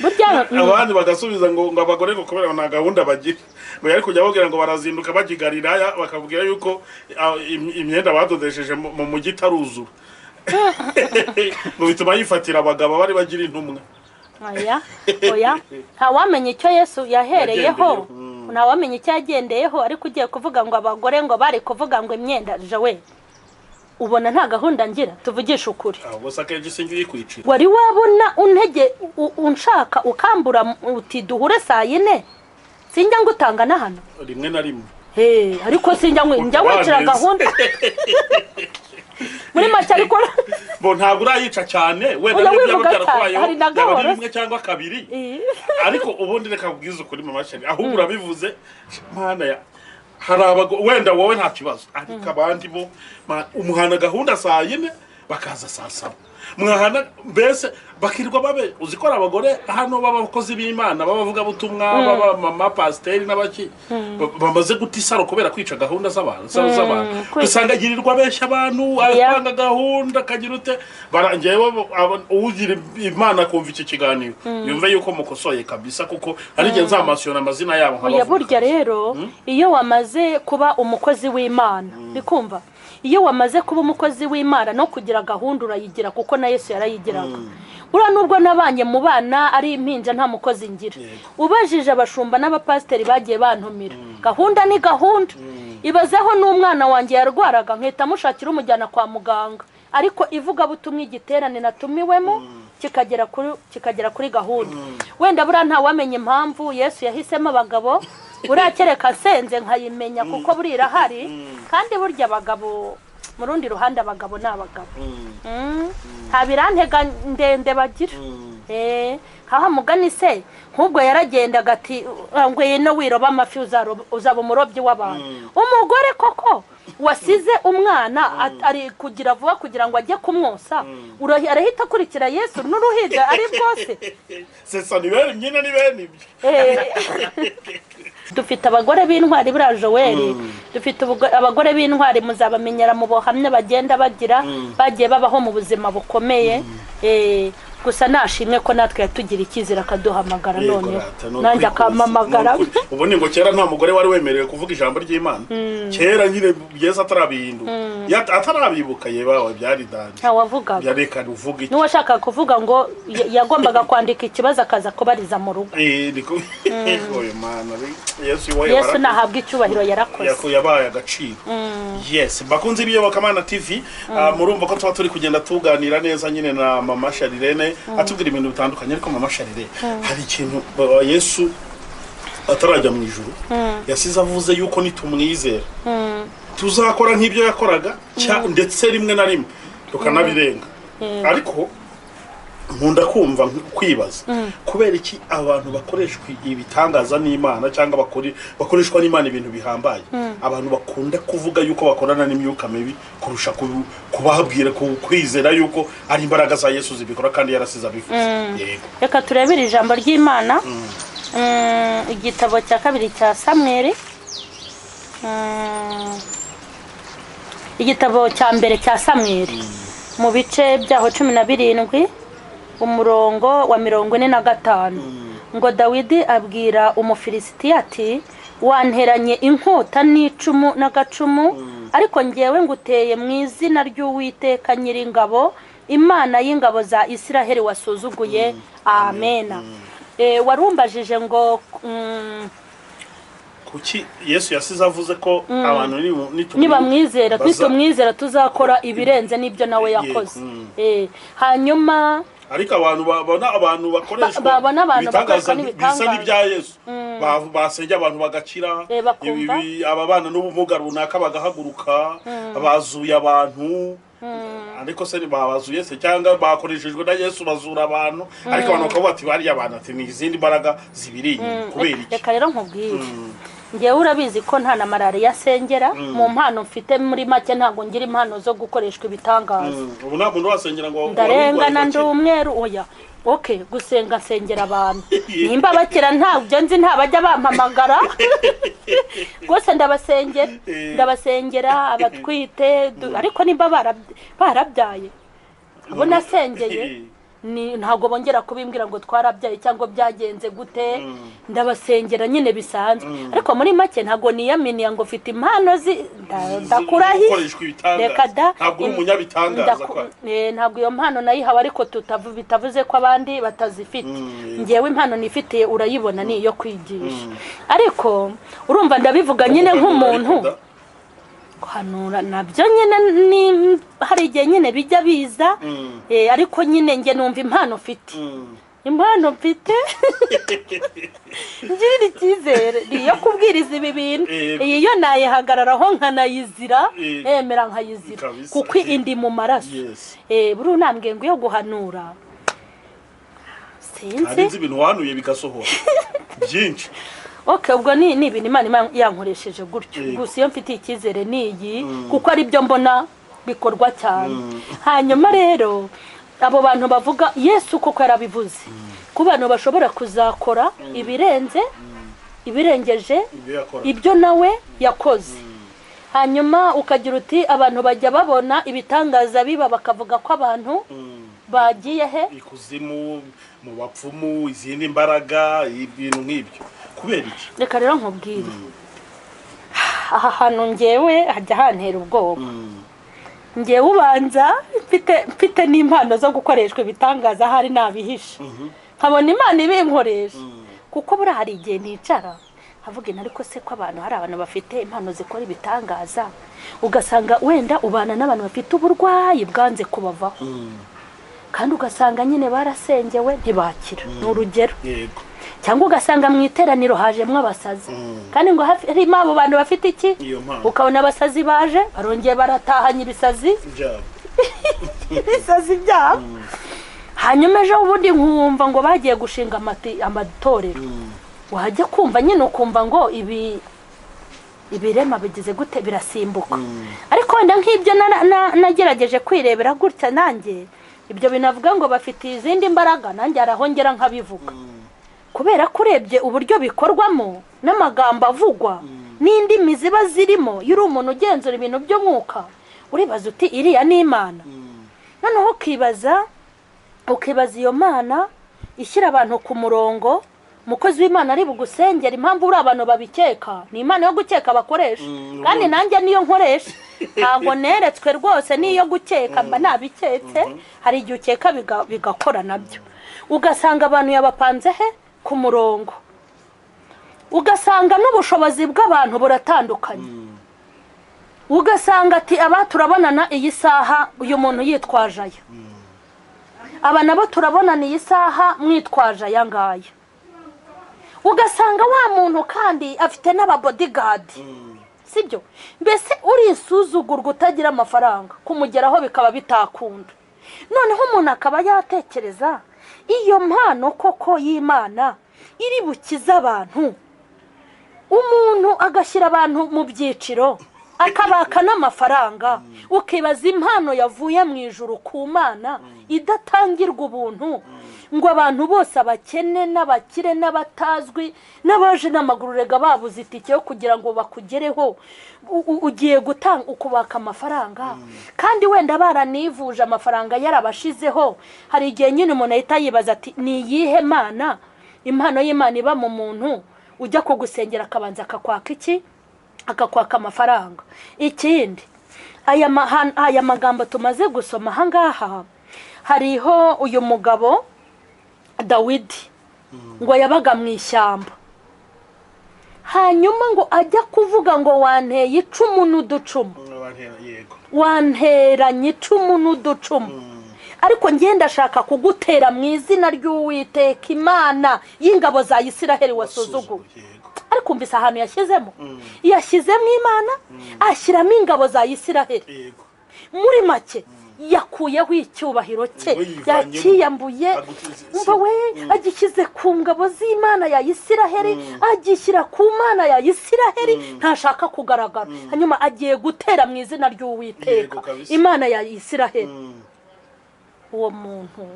Burya Abandi bagasubiza ngo abagore ngo kubera nta gahunda bagira, ngo yari kujya babwira ngo barazinduka bajya i Galilaya, bakabwira yuko imyenda badodesheje mu mujyi itaruzura, ngo bituma yifatira abagabo bari bagira intumwa. Oya, oya, ntawamenya icyo Yesu yahereyeho. Yagendeyeho. Ntawamenya icyo yagendeyeho, ariko ugiye kuvuga ngo abagore ngo bari kuvuga ngo imyenda, jawe ubona nta gahunda ngira, tuvugishe ukuri. Ahubwo se akenshi sinjye uyikwicira? Wari wabona untege unshaka ukambura uti duhure saa yine? Sinjya ngutanga na hano? Rimwe na rimwe. He, ariko sinjya njya wicira Utabaniza. gahunda muri make, ariko Bo ntabwo urayica cyane wenda. Oya, Niyo byaba wivuga cyane, byarakubayeho, hari na byaba ari gahoro. rimwe cyangwa kabiri. Ariko ubundi reka kubwiza ukuri, mama Sheri, ahubwo urabivuze, mana ya hari abago wenda wowe nta kibazo, ariko abandi bo umuhana gahunda saa yine bakaza saa saba, mwahana mbese bakirirwa babe. Uzi ko hari abagore hano b'abakozi b'Imana, b'abavugabutumwa, b'abamama pasiteri n'abaki bamaze guta isaro kubera kwica gahunda z'abantu. Usanga agirirwa benshi abantu atanga gahunda akagira ute. Njyewe ugira Imana akumva iki kiganiro yumve yuko mukosoye kabisa, kuko hari igihe nzamasiyona amazina yabo Oya, nkabavuga. Burya rero iyo wamaze kuba umukozi w'Imana, bikumva, iyo wamaze kuba umukozi w'Imana no kugira gahunda urayigira, kuko na Yesu yarayigiraga. Buriya nubwo nabanye mu bana ari impinja nta mukozi ngira, ubajije abashumba n'abapasiteri bagiye bantumira, gahunda ni gahunda. Ibazeho n'umwana wanjye yarwaraga nkahita mushakira umujyana kwa muganga, ariko ivugabutumwa, igiterane natumiwemo kikagera kuri gahunda. Wenda buriya ntawamenya impamvu Yesu yahisemo abagabo. Buriya kereka nsenze nkayimenya, kuko buriya irahari. Kandi burya abagabo, mu rundi ruhande, abagabo ni abagabo. Nta birantega ndende bagira. Nkaho mugani se nk'ubwo yaragendaga ati ngwino wiroba amafi, uzaba umurobyi w'abantu. Umugore koko wasize umwana ari kugira vuba kugira ngo ajye kumwosa, arahita akurikira Yesu n'uruhinja ari bwose? Sesa ni bene nyine, ni bene ibyo. Dufite abagore b'intwari buriya, Joel. Dufite abagore b'intwari, muzabamenyera mu buhamya bagenda bagira, bagiye babaho mu buzima bukomeye. Gusa nashimwe ko natwe yatugira icyizere akaduhamagara. Yego, Noneho rata, ni nanjye ukuri kose, akampamagara. ni ukuri. Ubundi ngo kera nta mugore wari wemerewe kuvuga ijambo ry'Imana kera nyine, Yesu atarabihindura. Atarabibuka ye bawe byari danger. Ntawavugaga. Yareka uvuga iki? N'uwashakaga kuvuga ngo yagombaga kwandika ikibazo akaza kubariza mu rugo. Niko oyo mana Yesu wowe. Yesu nahabwa icyubahiro, yarakoze. Yabaye agaciro. Yes, bakunze ibiyobokamana TV, murumva ko tuba turi kugenda tuganira neza nyine na mama Sharirene, atubwira ibintu bitandukanye. Ariko mama Sharirene, hari ikintu Yesu atarajya mu ijuru yasize avuze yuko nitumwizera tuzakora nk'ibyo yakoraga, ndetse rimwe na rimwe tukanabirenga. Ariko nkunda kumva kwibaza kubera iki abantu bakoreshwa ibitangaza n'Imana cyangwa bakoreshwa n'Imana ibintu bihambaye, abantu bakunda kuvuga yuko bakorana n'imyuka mibi kurusha kubabwira kwizera yuko ari imbaraga za Yesu zibikora kandi yarasize abivuze. Yego. Reka turebere ijambo ry'Imana. Igitabo cya kabiri cya Samweli. Igitabo cya mbere cya Samweli, mu bice byaho 17, umurongo wa 45, ngo Dawidi abwira Umufilisitiya ati: "Wanteranye inkota n'icumu n'agacumu, ariko ngewe nguteye mu izina ry'Uwiteka Nyiringabo, Imana y'ingabo za Isiraheli wasuzuguye." Amena. Warumbajije ngo Kuki Yesu yasize avuze ko abantu nibamwizera, nitumwizera tuzakora ibirenze n'ibyo nawe yakoze. Hanyuma ariko abantu babona abantu bakoreshwa, babona abantu bakoreshwa bisa n'ibya Yesu, basengera abantu bagakira, ababana n'ubumuga runaka bagahaguruka, bazuye abantu, ariko se babazuye se cyangwa bakoreshejwe na Yesu bazura abantu, ariko abantu bakavuga ati bariya abantu ati ni izindi mbaraga zibiri inyuma kubera iki? Reka rero nkubwire, ngewe urabizi ko nta na malariya asengera mu mpano mfite muri make, ntabwo ngira impano zo gukoreshwa ibitangaza. Ubu nta muntu wasengera ngo ndarengana ndi umweru, oya. Okay, gusenga nsengera abantu nimba bakira ntabyo nzi, ntabajya bampamagara rwose, ndabasengera, ndabasengera abatwite, ariko nimba barabyaye abo nasengeye ntabwo bongera kubimbwira ngo twarabyaye cyangwa byagenze gute, ndabasengera nyine bisanzwe. Ariko muri make ntabwo niyaminiya ngo mfite impano ndakurahi, reka da, ntabwo uri umunyabitangaza, ntabwo iyo mpano nayihawe, ariko bitavuze ko abandi batazifite. Ngewe impano nifitiye urayibona ni iyo kwigisha, ariko urumva ndabivuga nyine nk'umuntu guhanura nabyo nyine ni hari igihe nyine bijya biza, ariko nyine nge numva impano mfite, impano mfite ngirira icyizere ni iyo kubwiriza ibi bintu, iyi yo nayihagararaho nkanayizira, emera nkayizira kuko indi mu maraso. Buri unambwiye ngo iyo guhanura sinzi ibintu wahanuye bigasohora byinshi. Okay, ubwo ni ibintu Imana yankoresheje gutyo, gusa iyo mfite icyizere ni iyi kuko ari byo mbona bikorwa cyane. Hanyuma rero abo bantu bavuga Yesu koko yarabivuze ku bantu bashobora kuzakora ibirenze ibirengeje ibyo nawe yakoze. Hanyuma ukagira uti abantu bajya babona ibitangaza biba bakavuga ko abantu bagiye he ikuzimu, mu bapfumu, izindi mbaraga, ibintu nk'ibyo kubera iki? Reka rero nkubwire, aha hantu ngewe hajya hantera ubwoba. Ngewe ubanza mfite n'impano zo gukoreshwa ibitangaza hari nabihisha, nkabona Imana ibinkoresha, kuko buriya hari igihe nicara nkavuga ariko se ko abantu hari abantu bafite impano zikora ibitangaza, ugasanga wenda ubana n'abantu bafite uburwayi bwanze kubavaho, kandi ugasanga nyine barasengewe ntibakira, ni urugero. Cyangwa ugasanga mu iteraniro hajemwo abasazi, kandi ngo harimo abo bantu bafite iki, ukabona abasazi baje barongeye baratahanye ibisazi ibisazi byabo. Hanyuma ejo ubundi nkumva ngo bagiye gushinga amatorero, wajya kumva nyine ukumva ngo ibirema bigize gute birasimbuka. Ariko wenda nk'ibyo nagerageje kwirebera gutya nanjye ibyo binavuga ngo bafite izindi mbaraga, nanjye arahongera nkabivuga, kubera ko urebye uburyo bikorwamo n'amagambo avugwa n'indimi ziba zirimo, iyo uri umuntu ugenzura ibintu by'umwuka uribaza uti iriya ni Imana. Noneho ukibaza iyo Mana ishyira abantu ku murongo, umukozi w'Imana ari bugusengera, impamvu uri abantu babikeka ni Imana yo gukeka bakoresha, kandi nanjye niyo nkoresha, ntabwo neretswe rwose niyo gukeka mba nabiketse, hari igihe ukeka bigakora nabyo, ugasanga abantu yabapanze he ku murongo, ugasanga n'ubushobozi bw'abantu buratandukanye, ugasanga ati aba turabonana iyi saha uyu muntu yitwaje aya, aba nabo turabonana iyi saha mwitwaje aya ngaya, ugasanga wa muntu kandi afite n'ababodyguard, sibyo? Mbese urisuzugurwa utagira amafaranga kumugeraho bikaba bitakunda. Noneho umuntu akaba yatekereza iyo mpano koko y'Imana iri bukize abantu, umuntu agashyira abantu mu byiciro akabaka n'amafaranga, ukibaza impano yavuye mu ijuru ku Mana idatangirwa ubuntu, ngo abantu bose abakene n'abakire n'abatazwi n'abaje n'amaguru rega babuze itike yo kugira ngo bakugereho, ugiye gutanga ukubaka amafaranga, kandi wenda baranivuje amafaranga yarabashizeho. Hari igihe nyine umuntu ahita yibaza ati ni iyihe Mana, impano y'Imana iba mu muntu ujya kugusengera akabanza akakwaka iki, akakwaka amafaranga. Ikindi aya magambo tumaze gusoma ahangaha, hariho uyu mugabo Dawidi. Ngo yabaga mu ishyamba. Hanyuma ngo ajya kuvuga ngo wanteye icumu n'uducumu. Wanteranye icumu n'uducumu. Ariko ngiye ndashaka kugutera mu izina ry'Uwiteka Imana y'ingabo za Isiraheli wasuzuguye. Ariko umvise ahantu yashyizemo. Yashyizemo Imana, ashyiramo ingabo za Isiraheli. Muri make yakuyeho icyubahiro cye, yakiyambuye, umva we agishyize ku ngabo z'Imana ya Isiraheli, agishyira ku Mana ya Isiraheli, ntashaka kugaragara. Hanyuma agiye gutera mu izina ry'Uwiteka Imana ya Isiraheli. Uwo muntu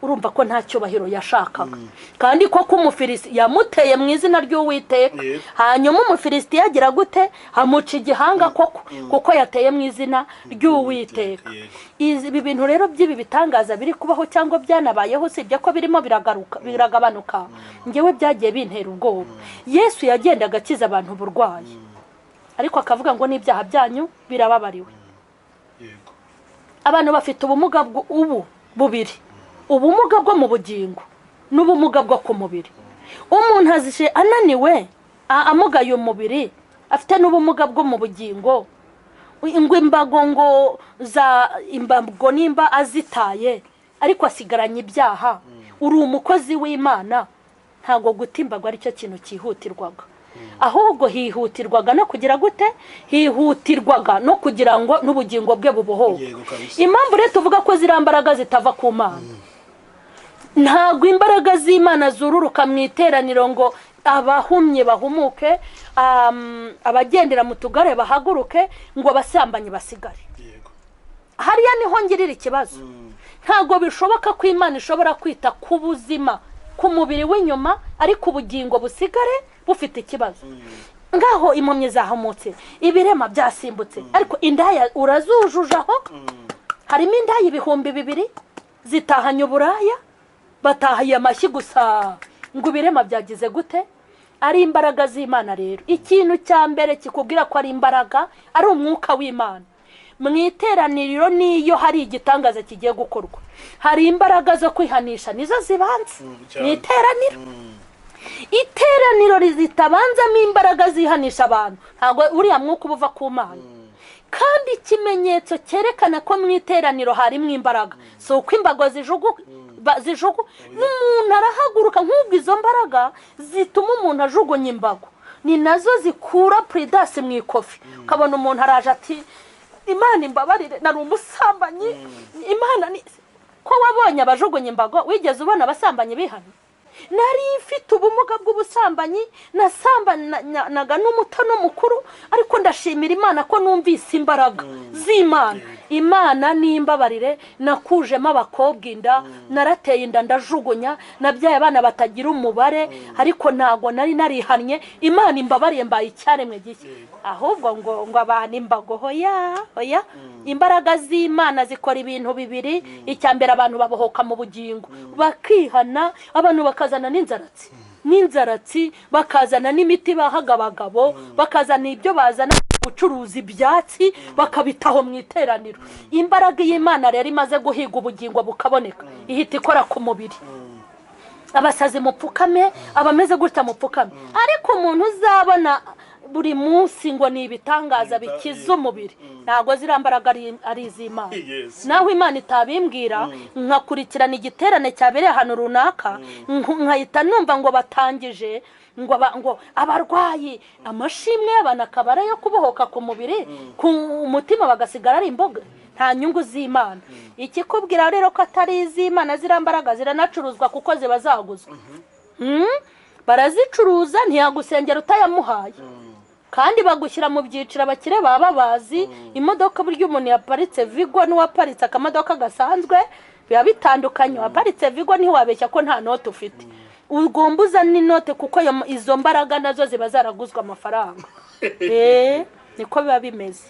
urumva ko nta cyubahiro yashakaga. Kandi koko Umufilisiti yamuteye mu izina ry'Uwiteka. Hanyuma Umufilisiti yagira gute? Amuca igihanga koko, kuko yateye mu izina ry'Uwiteka. Ibi bintu rero by'ibi bitangaza biri kubaho cyangwa byanabayeho, sibye ko birimo biragaruka biragabanuka, ngewe byagiye bintera ubwoba. Yesu yagendaga akiza abantu uburwayi, ariko akavuga ngo n'ibyaha byanyu birababariwe. Abantu bafite ubumuga ubu bubiri, ubumuga bwo mu bugingo n'ubumuga bwo ku mubiri. Umuntu azishe ananiwe, amugaye umubiri, afite n'ubumuga bwo mu bugingo, ngo imbago ngo za imbago nimba azitaye ariko asigaranye ibyaha. Uri umukozi w'Imana, ntago guta imbago ari cyo kintu cyihutirwaga. Ahubwo hihutirwaga no kugira gute? Hihutirwaga no kugira ngo n'ubugingo bwe bubohoke. Impamvu rero tuvuga ko ziriya mbaraga zitava ku Mana, ntabwo imbaraga z'Imana zururuka mu iteraniro ngo abahumye bahumuke, abagendera mu tugare bahaguruke, ngo abasambanyi basigare. Hariya niho ngirira ikibazo. Ntabwo bishoboka ko Imana ishobora kwita ku buzima, ku mubiri w'inyuma, ariko ubugingo busigare bufite ikibazo. Ngaho impumyi zahumutse, ibirema byasimbutse, ariko indaya urazujujaho. Harimo indaya 2000 zitahanye uburaya, batahaye amashyi gusa ngo ibirema byagize gute? Ari imbaraga z'Imana. Rero ikintu cya mbere kikubwira ko ari imbaraga, ari umwuka w'Imana mu iteraniriro, niyo hari igitangaza kigiye gukorwa, hari imbaraga zo kwihanisha nizo zibanza mu iteraniro. Iteraniro ritabanzamo imbaraga zihanisha abantu, ntabwo uriya mwuka uba uva ku Mana. Kandi ikimenyetso cyerekana ko mu iteraniro harimo imbaraga si uko imbago zijugu n'umuntu arahaguruka. Nk'ubwo izo mbaraga zituma umuntu ajugunya imbago ni nazo zikura puridasi mu ikofi. Ukabona umuntu araje ati Imana imbabarire, nari umusambanyi, Imana ni ko wabonye abajugunya imbago, wigeze ubona abasambanyi bihana? Nari mfite ubumuga bw'ubusambanyi, nasambanaga n'umuto n'umukuru, ariko ndashimira Imana ko numvise imbaraga z'Imana. Imana nimbabarire, nakujemo abakobwa inda, narateye inda ndajugunya, nabyaye abana batagira umubare, ariko ntago nari narihannye. Imana imbabariye, mbaye icyaremwe gishya. Ahubwo ngo abantu imbago, hoya hoya. Imbaraga z'Imana zikora ibintu bibiri. Icya mbere, abantu babohoka mu bugingo bakihana, abantu bakazana n'inzaratsi, bakazana n'imiti bahaga abagabo, bakazana ibyo bazana gucuruza ibyatsi, bakabitaho mu iteraniro. Imbaraga y'Imana rero imaze guhiga ubugingo bukaboneka, ihita ikora ku mubiri. Abasazi mupfukame, abameze gutya mupfukame. Ariko umuntu uzabona buri munsi ngo ni ibitangaza bikiza umubiri, ntabwo ziriya mbaraga ari iz'Imana. Naho Imana itabimbwira, nkakurikirana igiterane cyabereye ahantu runaka, nkahita numva ngo batangije ngo abarwayi, amashimwe y'abantu akaba ari ayo kubohoka ku mubiri, ku mutima bagasigara ari imboga. Nta nyungu z'Imana. Ikikubwira rero ko atari iz'Imana, ziriya mbaraga ziranacuruzwa kuko ziba zaguzwe. Barazicuruza, ntiyagusengera utayamuhaye. Kandi bagushyira mu byiciro abakire baba bazi. Imodoka buryo umuntu yaparitse Vigo n'uwaparitse akamodoka gasanzwe biba bitandukanye. Waparitse Vigo ntiwabeshya ko nta note ufite, ugomba uzana inote, kuko izo mbaraga nazo ziba zaraguzwe amafaranga. Niko biba bimeze.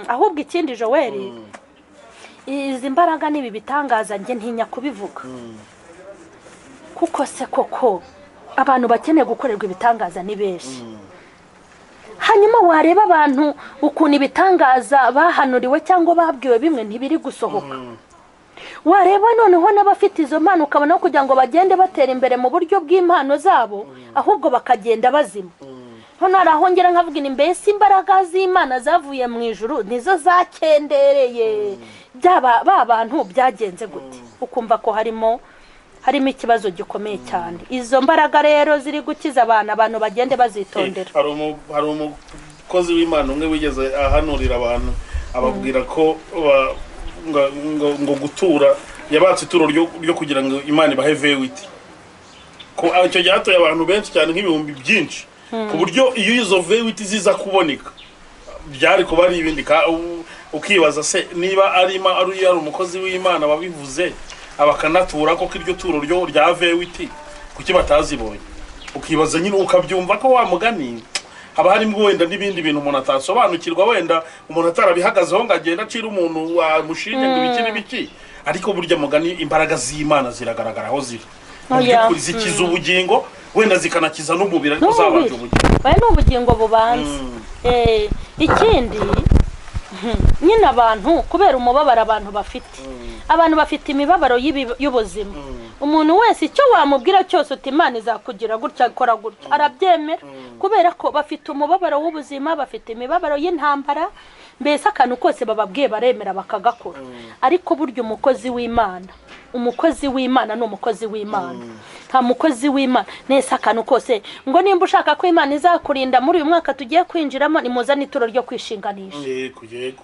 Ahubwo ikindi Joel, izi mbaraga n'ibi bitangaza njye ntinya kubivuga, kuko se koko abantu bakeneye gukorerwa ibitangaza ni benshi. Hanyuma wareba abantu ukuntu ibitangaza bahanuriwe cyangwa babwiwe bimwe ntibiri gusohoka. Wareba noneho n'abafite izo mpano ukabona kugira ngo bagende batera imbere mu buryo bw'impano zabo, ahubwo bakagenda bazima. None arahongera nkavuga ni mbese imbaraga z'Imana zavuye mu ijuru nizo zakendereye byaba ba bantu byagenze gute? Ukumva ko harimo ikibazo gikomeye cyane. Izo mbaraga rero ziri gukiza abantu bagende bazitondera. Hari umukozi w'Imana umwe wigeze ahanurira abantu ababwira ko ngo gutura yabatse ituro ryo kugira ngo Imana ibahe vewiti, ko icyo gyatoye abantu benshi cyane nk'ibihumbi byinshi, ku buryo iyo izo vewiti ziza kuboneka byari kuba ari ibindi. Ukibaza se niba ari umukozi w'Imana wabivuze abakanatura ko iryo turo ryo rya vewiti kuki batazibonye? Ukibaza nyine ukabyumva ko wa mugani haba harimo wenda n'ibindi bintu umuntu atasobanukirwa, wenda umuntu atarabihagazeho ngo agenda acira umuntu wamushinje ngo ibiki n'ibiki, ariko burya mugani imbaraga z'Imana ziragaragara aho ziri mu by'ukuri zikiza ubugingo, wenda zikanakiza n'umubiri, ariko zabanje ubugingo. Oya, ni ubugingo bubanza. Ikindi nyine abantu kubera umubabaro abantu bafite, abantu bafite imibabaro y'ubuzima. Umuntu wese icyo wamubwira cyose uti Imana izakugira gutya akora gutya arabyemera, kubera ko bafite umubabaro w'ubuzima, bafite imibabaro y'intambara, mbese akantu kose bababwiye baremera bakagakora. Ariko burya umukozi w'Imana, umukozi w'Imana ni umukozi w'Imana, nta mukozi w'Imana nese akantu kose ngo nimba ushaka ko Imana izakurinda muri uyu mwaka tugiye kwinjiramo nimuzane ituro ryo kwishinganisha. Yego yego.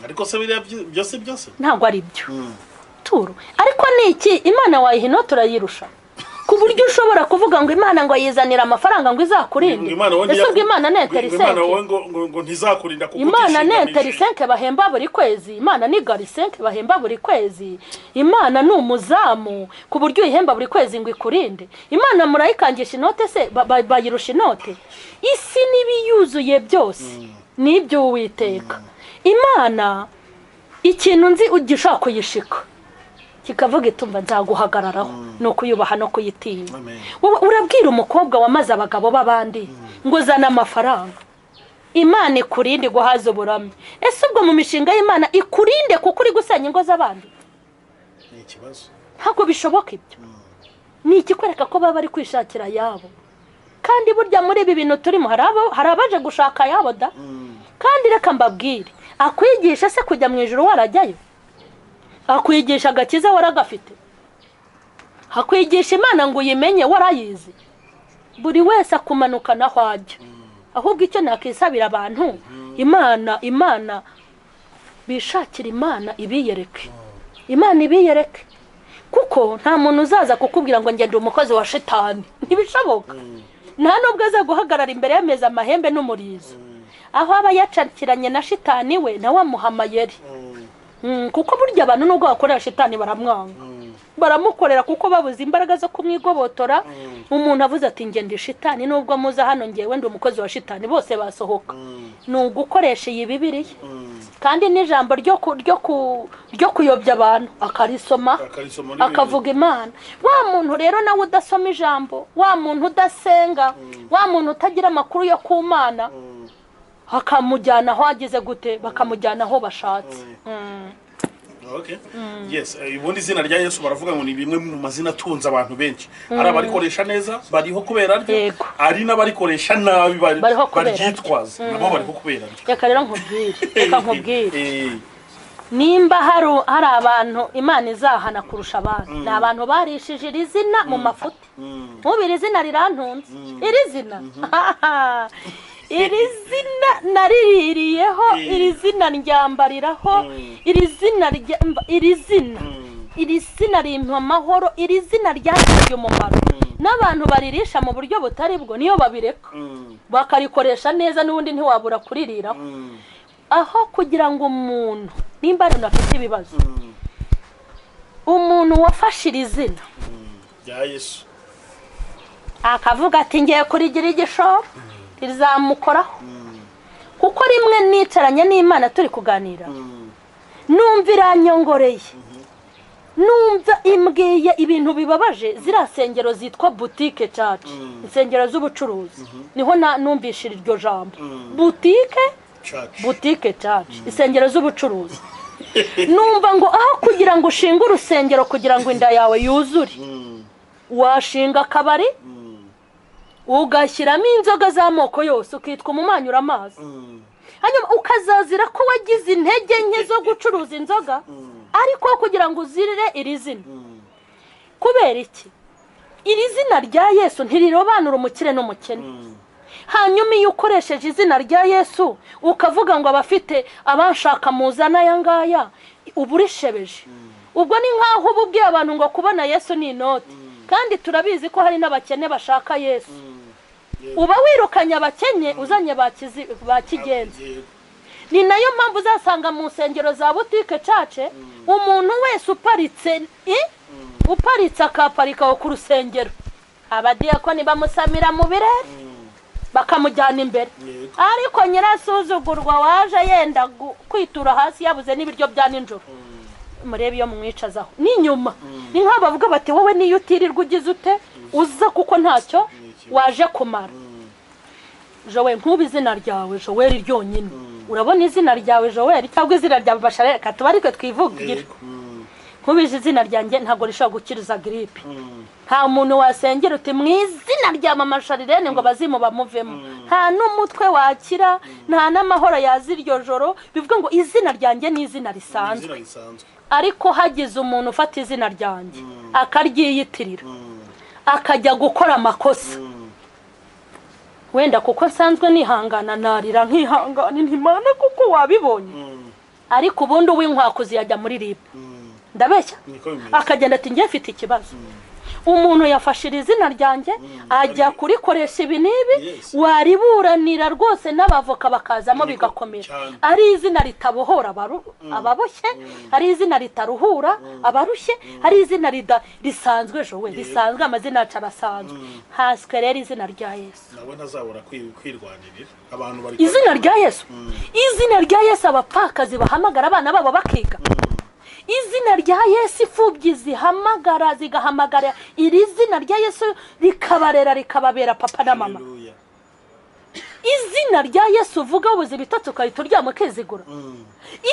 Ariko se biriya byose byose ntabwo ari byo turo. Ariko ni iki Imana wayiha inote urayirusha, ku buryo ushobora kuvuga ngo Imana ngo yizanira amafaranga ngo izakurinde. Ese ubwo Imana ni interisenke? Ngo ntizakurinda kuko Imana ni interisenke bahemba buri kwezi, Imana ni garisenke bahemba buri kwezi, Imana ni umuzamu ku buryo uyihemba buri kwezi ngo ikurinde. Imana murayikangisha inote se bayirusha inote? Isi n'ibiyuzuye byose nibyo Uwiteka. Imana ikintu nzi ugishaka kuyishika kikavuga itumva nzaguhagararaho no kuyubaha no kuyitinya. Wowe urabwira umukobwa wamaze abagabo b'abandi ngo zana amafaranga Imana ikurinde guhaza uburame. Ese ubwo mu mishinga y'Imana ikurinde kuko uri gusenya ingo z'abandi? Ni ikibazo. Ntabwo bishoboka ibyo. Ni ikikwereka ko baba bari kwishakira yabo. Kandi burya muri ibi bintu turimo hari abaje gushaka yabo da. Kandi reka mbabwire, akwigisha se kujya mu ijuru warajyayo? Akwigisha agakiza waragafite? Akwigisha Imana ngo uyimenye warayizi? Buri wese akumanuka naho ajya. Ahubwo icyo nakisabira abantu, Imana bishakira Imana ibiyereke. Imana ibiyereke. Kuko nta muntu uzaza kukubwira ngo ngende umukozi wa shitani. Ntibishoboka. Nta nubwo aza guhagarara imbere y'ameza amahembe n'umurizo. Aho aba yacakiranye na shitani we nawe amuha amayeri. Kuko burya abantu nubwo bakorera shitani baramwanga, baramukorera kuko babuze imbaraga zo kumwigobotora. Umuntu avuze ati ngende shitani nubwo muza hano ngewe ndi umukozi wa shitani, bose basohoka. Ni ugukoresha iyi Bibiliya kandi n'ijambo ryo kuyobya abantu akarisoma akavuga Imana. Wa muntu rero nawe udasoma ijambo, wa muntu udasenga, wa muntu utagira amakuru yo ku Mana, akamujyana aho ageze gute, bakamujyana aho bashatse. Okay. Yes, ubundi izina rya Yesu baravuga ngo ni bimwe mu mazina atunze abantu benshi. Ari abarikoresha neza bariho kubera ryo, ari n'abarikoresha nabi baryitwaza nabo bariho kubera ryo. Reka rero nkubwire, reka nkubwire. Nimba hari abantu Imana izahana kurusha abantu, ni abantu barishije iri zina mu mafuti. Nk'ubu izina rirantunze, iri zina iri zina nariririyeho, iri zina ndyambariraho, iri zina iri zina rimpa amahoro, iri zina ryangiriye umumaro. N'abantu baririsha mu buryo butari bwo niyo babireka bakarikoresha neza, n'ubundi ntiwabura kuririraho. Aho kugira ngo umuntu nimba ari afite ibibazo, umuntu wafashe iri zina rya Yesu akavuga ati ngiye kurigira igishoro rizamukoraho. Kuko rimwe nicaranye n'Imana turi kuganira, numva iranyongoreye, numva imbwiye ibintu bibabaje. Ziriya sengero zitwa boutique church, insengero z'ubucuruzi, niho numvishira iryo jambo boutique, boutique church, insengero z'ubucuruzi. Numva ngo aho kugira ngo ushinge urusengero kugira ngo inda yawe yuzure, washinga akabari ugashyiramo inzoga z'amoko yose, ukitwa umumanyura amazi, hanyuma ukazazira ko wagize intege nke zo gucuruza inzoga, ariko kugira ngo uzirire iri zina. Kubera iki? Iri zina rya Yesu ntirirobanura umukire n'umukene. Hanyuma iyo ukoresheje izina rya Yesu ukavuga ngo abafite abanshaka muzana aya ngaya, uba urishebeje. Ubwo ni nkaho uba ubwiye abantu ngo kubona Yesu ni inoti, kandi turabizi ko hari n'abakene bashaka Yesu. Uba wirukanye abakene uzanye ba kigenza. Ni nayo mpamvu uzasanga mu nsengero za butike cace umuntu wese uparitse uparitse akaparika ku rusengero, abadiyakoni bamusamira mu birere bakamujyana imbere. Ariko nyirasuzugurwa waje yenda kwitura hasi yabuze n'ibiryo bya nijoro, murebe iyo mumwicazaho n'inyuma. Ni nk'aho bavuga bati wowe niyo utirirwa ugize ute uza kuko ntacyo waje kumara. Joel, nkuba izina ryawe Joel ryonyine, urabona izina ryawe Joel cyangwa izina rya Basharere, reka tuba ariko twivugira. Nkubije izina ryanjye ntabwo rishobora gukiriza giripe. Nta muntu wasengera uti mu izina rya mama Sharirene ngo bazimu bamuvemo, nta n'umutwe wakira, nta n'amahoro yaza iryo joro. Bivuga ngo izina ryanjye ni izina risanzwe, ariko hagize umuntu ufata izina ryanjye akaryiyitirira akajya gukora amakosa, wenda kuko nsanzwe nihangana narira nkihangana ntimana kuko wabibonye, ariko ubundi uw'inkwakuzi yajya muri RIB. Ndabeshya? Akagenda ati njye mfite ikibazo, umuntu yafashira izina ryanjye ajya kurikoresha ibi n'ibi, wariburanira rwose n'abavoka bakazamo bigakomera. Ari izina ritabohora ababoshye, ari izina ritaruhura abarushye, ari izina risanzwe jowe risanzwe, amazina yacu arasanzwe. Haswe rero izina rya Yesu nawe ntazabura kwirwanirira abantu bari izina rya Yesu. Izina rya Yesu abapfakazi bahamagara abana babo bakiga. Izina rya Yesu imfubyi zihamagara zigahamagara iri zina rya Yesu rikabarera rikababera papa na mama. Izina rya Yesu uvuga ubuze ibitotsi ukahita uryama ukizigura.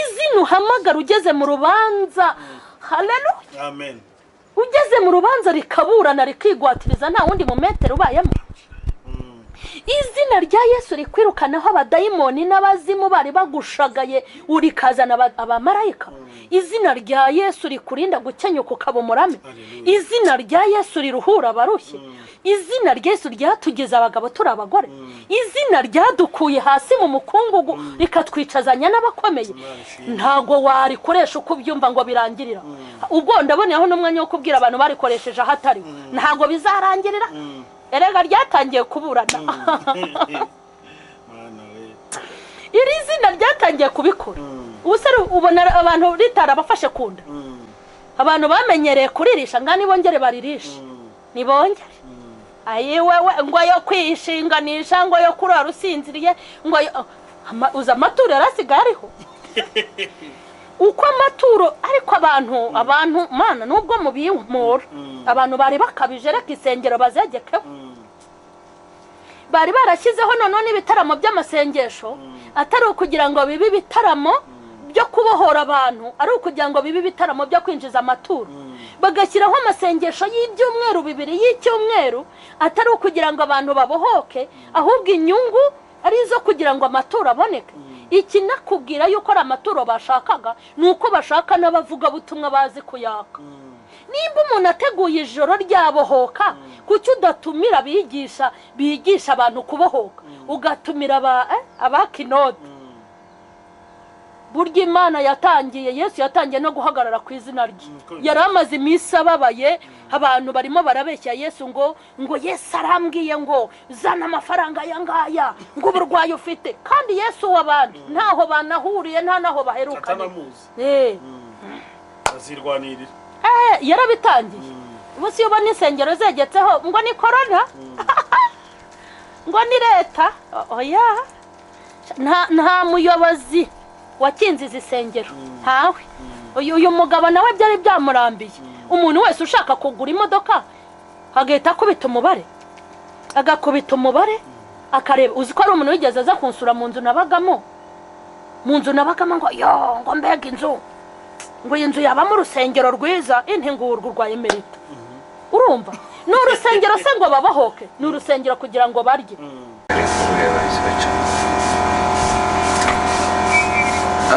Izina uhamagara ugeze mu rubanza, haleluya, amen, ugeze mu rubanza rikaburana rikigwatiriza nta wundi mu metero ubayemo. Izina rya Yesu rikwirukanaho abadayimoni n'abazimu bari bagushagaye urikazana abamarayika. Izina rya Yesu rikurinda gukenyuka ukaba umurame. Izina rya Yesu riruhura abarushye. Izina rya Yesu ryatugeze abagabo turi abagore. Izina ryadukuye hasi mu mukungugu rikatwicazanya n'abakomeye. Ntago warikoresha uko ubyumva ngo birangirira. Ubwo ndaboneyeho n'umwanya wo kubwira abantu barikoresheje ahatari, ntago bizarangirira. Erega ryatangiye kuburana. Iri zina ryatangiye kubikora. Ubuse ubona abantu ritarabafashe kunda. Abantu bamenyereye kuririsha ngani bongere baririsha. Nibongere. Ayiwewe ngo yo kwishinganisha, ngo yo kurara usinziriye, ngo uza amaturo yarasigaye ariho. Uko amaturo ariko abantu mana nubwo mubimura abantu bari bakabije reka isengero bazegekeho. Bari barashyizeho noneho n'ibitaramo by'amasengesho, atari ukugira ngo bibe ibitaramo byo kubohora abantu, ari ukugira ngo bibe ibitaramo byo kwinjiza amaturo. Bagashyiraho amasengesho y'ibyumweru bibiri y'icyumweru, atari ukugira ngo abantu babohoke, ahubwo inyungu ari izo kugira ngo amaturo aboneke. Iki nakubwira yuko ari amaturo bashakaga, ni uko bashaka n'abavugabutumwa bazi kuyaka. Nimba umuntu ateguye ijoro ryabohoka, kuki udatumira abigisha bigisha abantu kubohoka, ugatumira abakinode? Burya Imana yatangiye, Yesu yatangiye no guhagarara ku izina rye. Yari amaze iminsi ababaye, abantu barimo barabeshya Yesu ngo Yesu arambwiye ngo zana amafaranga aya ngaya, ngo uburwayi ufite. Kandi Yesu w'abandi ntaho banahuriye, nta naho baherukanye. Azirwanirira. Yarabitangiye. Ubu si ubona insengero zegetseho ngo ni corona, ngo ni leta. Oya, nta muyobozi wakinze izi sengero, ntawe. Uyu mugabo nawe byari byamurambiye. Umuntu wese ushaka kugura imodoka agahita akubita umubare, agakubita umubare akareba. Uzi ko ari umuntu wigeze aza kunsura mu nzu nabagamo, ngo yo ngo mbega inzu, Ngo iyi nzu yabamo urusengero rwiza inti ngurwo rwa Emerita. Urumva? Ni urusengero se ngo babahoke, ni urusengero kugira ngo barye.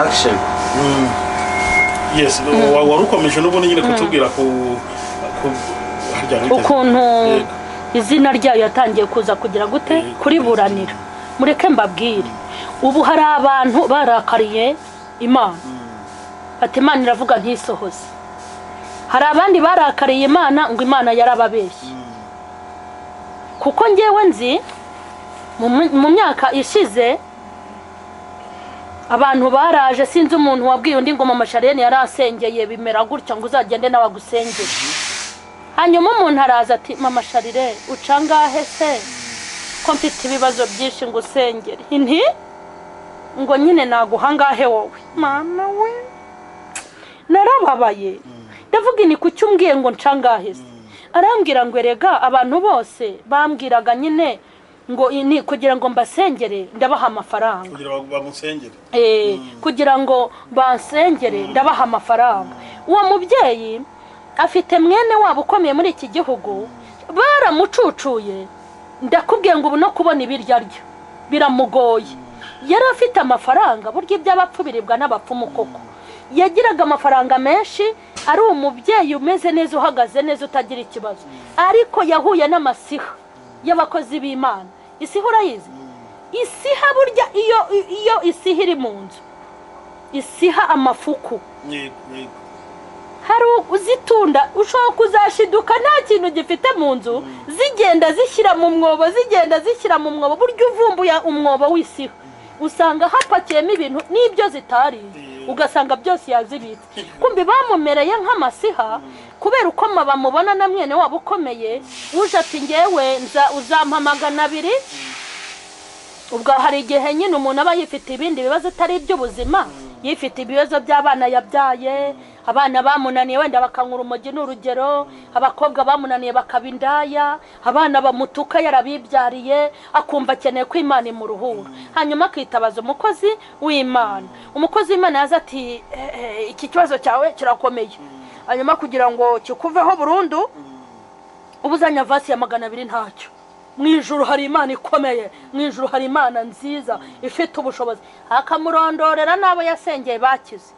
Action. Yes, warukomeje n'ubundi nyine kutubwira ku ukuntu izina ryayo yatangiye kuza kugira gute kuriburanira. Mureke mbabwire, ubu hari abantu barakariye Imana, ati Imana iravuga ntisohoze. Hari abandi barakariye Imana ngo Imana yarababeshye. Kuko ngewe nzi mu myaka ishize abantu baraje, sinzi umuntu wabwiye undi ngo mama Charlene yarasengeye bimera gutya ngo uzagende nawe agusengere. Hanyuma umuntu araza ati mama Charlene uca ngahe se ko mfite ibibazo byinshi ngo usengere? Nti ngo nyine naguha ngahe wowe? Mama we narababaye, ndavuga ni kuki umbwiye ngo nca ngahe se? Arambwira ngo erega abantu bose bambwiraga nyine ngo ni kugira ngo mbasengere ndabaha amafaranga, kugira ngo bamusengere, kugira ngo bansengere ndabaha amafaranga. Uwo mubyeyi afite mwene wabo ukomeye muri iki gihugu, baramucucuye, ndakubwiye ngo ubu no kubona ibiryo arya biramugoye. Yari afite amafaranga, burya iby'abapfu biribwa n'abapfumu koko. Yagiraga amafaranga menshi, ari umubyeyi umeze neza, uhagaze neza, utagira ikibazo, ariko yahuye n'amasiha y'abakozi b'Imana. Isiha urayizi? Isiha burya iyo isiha iri mu nzu, isiha amafuku hari uzitunda, ushobora kuzashiduka nta kintu gifite mu nzu, zigenda zishyira mu mwobo, zigenda zishyira mu mwobo. Burya uvumbuye umwobo w'isiha usanga hapakiyemo ibintu n'ibyo zitariye, ugasanga byose yazibitse. Kumbi bamumereye nk'amasiha kubera uko bamubona na mwene wabo ukomeye, uje ati ngewe nza uzampa 200. Ubwo hari igihe nyine umuntu aba yifite ibindi bibazo atari iby'ubuzima, yifite ibibazo by'abana yabyaye, abana bamunaniye wenda bakanyura urumogi n'urugero, abakobwa bamunaniye bakaba indaya, abana bamutuka yarabibyariye, akumva akeneye ko Imana imuruhura. Hanyuma akitabaza umukozi w'Imana. Umukozi w'Imana yaza ati iki kibazo cyawe kirakomeye, hanyuma kugira ngo kikuveho burundu ubuzanya vasi ya 200 ntacyo. Mu ijuru hari Imana ikomeye, mu ijuru hari Imana nziza ifite ubushobozi. Akamurondorera n'abo yasengeye bakize.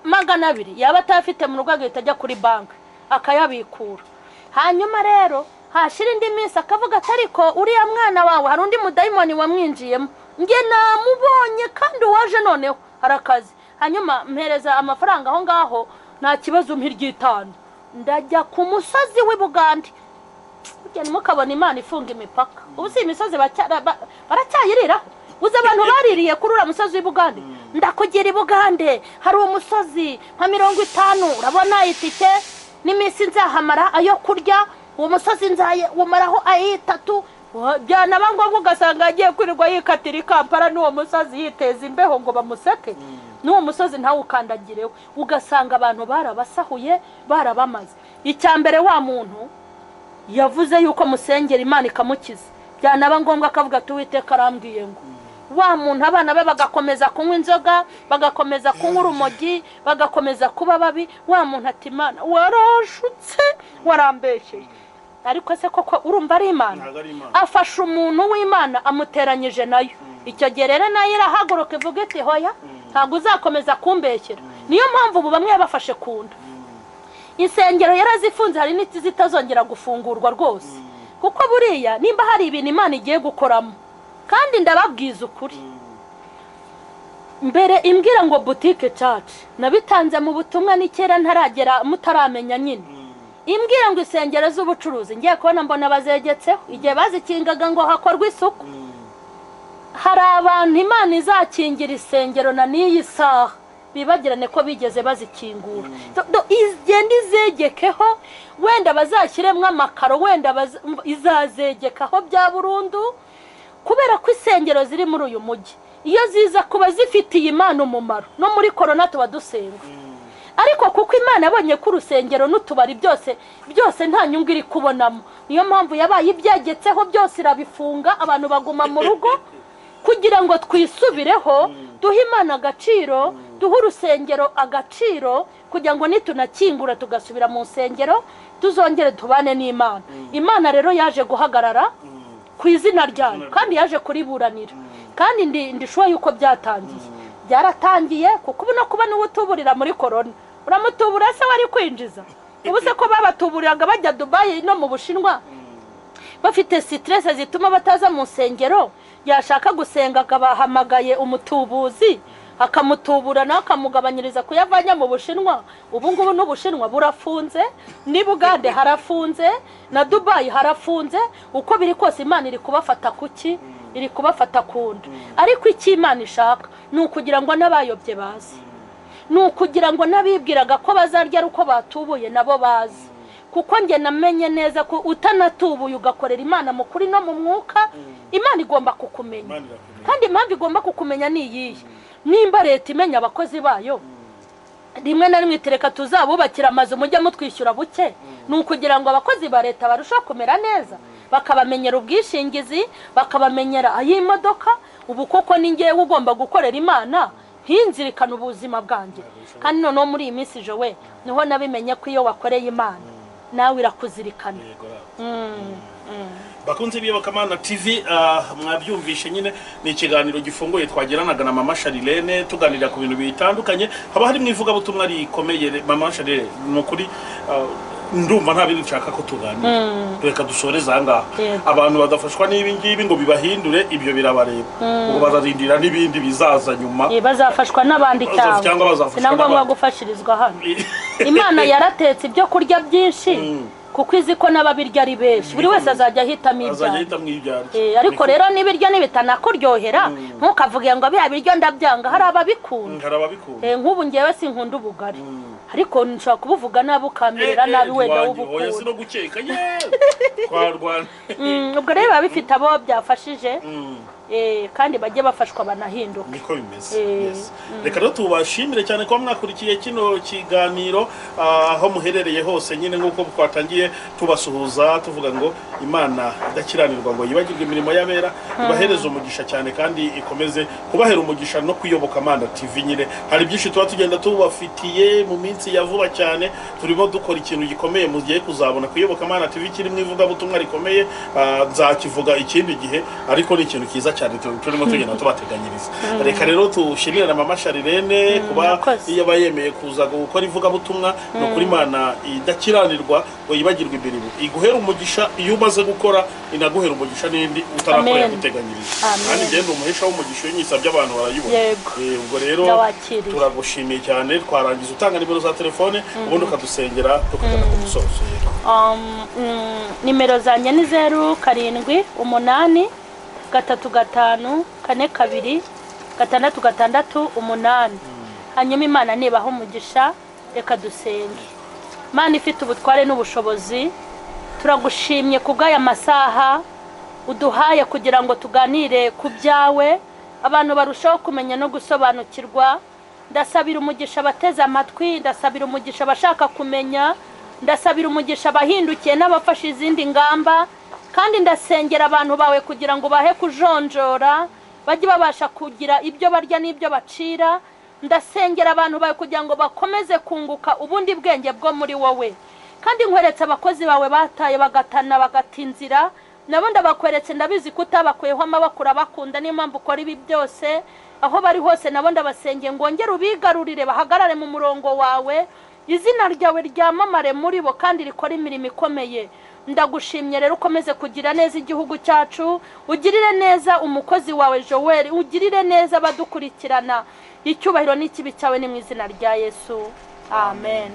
200 yaba atafite mu rugo agahita ajya kuri banki akayabikura. Hanyuma rero hashira indi minsi akavuga ati ariko uriya mwana wawe hari undi mudayimoni wamwinjiyemo, nge namubonye kandi uwaje noneho harakazi, hanyuma mpereza amafaranga aho ngaho nta kibazo umpa iry'itanu, ndajya ku musozi w'i Bugande. Ugenda mukabona Imana ifunga imipaka. Ubu si imisozi baracyayiriraho. Uzi abantu baririye kuri uriya musozi w'i Bugande? Ndakugira i Bugande hari umusozi nka 50, urabona itike n'iminsi nzahamara ayo kurya, uwo musozi nzawumaraho ayitatu. Byanaba ngombwa ugasanga agiye kwirirwa yikatira i Kampala n'uwo musozi yiteza imbeho ngo bamuseke, n'uwo musozi ntawukandagireho. Ugasanga abantu barabasahuye, barabamaze. Icya mbere wa muntu yavuze yuko musengera Imana ikamukiza, byanaba ngombwa akavuga ati Uwiteka arambwiye ngo. Wa muntu abana be bagakomeza kunywa inzoga, bagakomeza kunywa urumogi, bagakomeza kuba babi. Wa muntu ati Imana warashutse, warambeshyeye. Ariko se koko urumva ari Imana? Afasha umuntu w'Imana amuteranyije nayo. Icyo gihe rero nayo irahaguruka ivuga iti hoya, ntabwo uzakomeza kumbeshyera. Niyo mpamvu ubu bamwe bafashe kunda. Insengero yarazifunze, hari n'izitazongera gufungurwa rwose. Kuko buriya nimba hari ibintu Imana igiye gukoramo, kandi ndababwiza ukuri, mbere imbwira ngo boutique church nabitanze mu butumwa ni kera ntaragera mutaramenya nyine. Imbwira ngo isengero z'ubucuruzi ngiye kubona mbona bazegetseho igihe bazikingaga ngo hakorwe isuku. Hari abantu Imana izakingira isengero na n'iyi saha bibagirane ko bigeze bazikingura. Igenda izegekeho, wenda bazashyiremo amakaro, wenda izazegekaho bya burundu. Kubera ko isengero ziri muri uyu mujyi iyo ziza kuba zifitiye Imana umumaro, no muri korona tuba dusenga. Ariko kuko Imana yabonye ko urusengero n'utubari byose byose nta nyungu iri kubonamo, niyo mpamvu yabaye ibyegetseho byose irabifunga, abantu baguma mu rugo kugira ngo twisubireho, duhe Imana agaciro, Duhe urusengero agaciro kugira ngo nitunakingura tugasubira mu nsengero tuzongere tubane n'Imana. Imana rero yaje guhagarara ku izina ryayo, kandi yaje kuriburanira, kandi ndishuwa yuko byatangiye, byaratangiye, kuko ubu no kuba n'uwutuburira muri korona uramutubura se wari kwinjiza? Ubu se ko babatuburiraga bajya Dubayi no mu Bushinwa bafite stress zituma bataza mu nsengero, yashaka gusenga akabahamagaye umutubuzi akamutubura nawe akamugabanyiriza kuyavanya mu Bushinwa. Ubu ngubu n'Ubushinwa burafunze, ni Bugande harafunze, na Dubayi harafunze. Uko biri kose Imana iri kubafata kuki? Iri kubafata kunda. Ariko icyo Imana ishaka ni ukugira ngo n'abayobye bazi, ni ukugira ngo n'abibwiraga ko bazarya ari uko batubuye nabo bazi. Kuko njye namenye neza ko utanatubuye ugakorera Imana mu kuri no mu mwuka, Imana igomba kukumenya. Kandi impamvu igomba kukumenya ni iyihe? Nimba leta imenya abakozi bayo, rimwe na rimwe itereka tuzabubakira amazu mujye mutwishyura buke, ni ukugira ngo abakozi ba leta barusheho kumera neza, bakabamenyera ubwishingizi, bakabamenyera ay'imodoka. Ubu koko ni ngewe ugomba gukorera Imana ntinzirikana ubuzima bwanjye. Kandi noneho muri iyi minsi Jowe niho nabimenye ko iyo wakoreye Imana nawe irakuzirikana. Bakunze b'iyobokamana TV, mwabyumvishe nyine, ni ikiganiro gifunguye twagiranaga na Mama Charlene tuganira ku bintu bitandukanye, haba hari mu ivugabutumwa rikomeye. Mama Charlene, ni ukuri ndumva nta bintu nshaka ko tuganira, reka dusoreze aha ngaha. Abantu badafashwa n'ibi ngibi ngo bibahindure, ibyo birabareba, ubwo bazarindira n'ibindi bizaza nyuma, bazafashwa n'abandi cyangwa bazafashwa n'abandi gufashirizwa hano. Imana yaratetse ibyo kurya byinshi kuko izi ko n'ababirya ari benshi, buri wese azajya ahitamo ibyo. Ariko rero n'ibiryo nibitanakuryohera ntukavuge ngo biriya biryo ndabyanga, hari ababikunda. Nk'ubu ngewe sinkunda ubugari, ariko nshobora kubuvuga nabi ukamerera nabi wenda w'ubukunda. Ubwo rero biba bifite abo byafashije, kandi bajye bafashwa banahinduka. Niko bimeze. Reka rero tubashimire cyane kuba mwakurikiye kino kiganiro aho muherereye hose nyine, nk'uko twatangiye tubasuhuza tuvuga ngo Imana idakiranirwa ngo yibagirwe imirimo y'abera, ibahereze umugisha cyane kandi ikomeze kubahera umugisha no kuyoboka Imana TV nyine. Hari byinshi tuba tugenda tubafitiye mu minsi ya vuba cyane, turimo dukora ikintu gikomeye mugiye kuzabona kuyoboka Imana TV kiri mu ivugabutumwa rikomeye, nzakivuga ikindi gihe, ariko ni ikintu kiza cyane turimo tugenda tubateganyiriza. Reka rero tushimire na Mama Charlene kuba yaba yemeye kuza gukora ivugabutumwa. No kuri Imana idakiranirwa ngo yibagirwe imirimo, iguhera umugisha iyo umaze gukora, inaguhera umugisha n'indi utarakora yaguteganyiriza. Kandi ngende umuhesha w'umugisha iyo nyisabye abantu barayibona. Ubwo rero turagushimiye cyane. Twarangiza utanga nimero za telefone ubundi ukadusengera tukagana ku musozo. Nimero zanjye ni 0 7 8 3 5 4 2 6 6 8. Hanyuma Imana nibaho umugisha, reka dusenge. Imana ifite ubutware n'ubushobozi, turagushimye kubw'aya masaha uduhaye kugira ngo tuganire ku byawe, abantu barushaho kumenya no gusobanukirwa. Ndasabira umugisha abateze amatwi, ndasabira umugisha abashaka kumenya, ndasabira umugisha abahindukiye n'abafashe izindi ngamba, kandi ndasengera abantu bawe kugira ngo bahe kujonjora, bajye babasha kugira ibyo barya n'ibyo bacira. Ndasengera abantu bawe kugira ngo bakomeze kunguka ubundi bwenge bwo muri wowe. Kandi nkweretse abakozi bawe bataye bagatana bagatinzira, nabo ndabakweretse, ndabizi ko utabakuyeho amaboko urabakunda, niyo mpamvu ukora ibi byose. Aho bari hose nabo ndabasengeye ngo wongere ubigarurire, bahagarare mu murongo wawe, izina ryawe ryamamare muri bo kandi rikora imirimo ikomeye. Ndagushimye rero ukomeze kugira neza igihugu cyacu, ugirire neza umukozi wawe Joel, ugirire neza abadukurikirana. Icyubahiro n'ikibi cyawe ni mu izina rya Yesu, amen.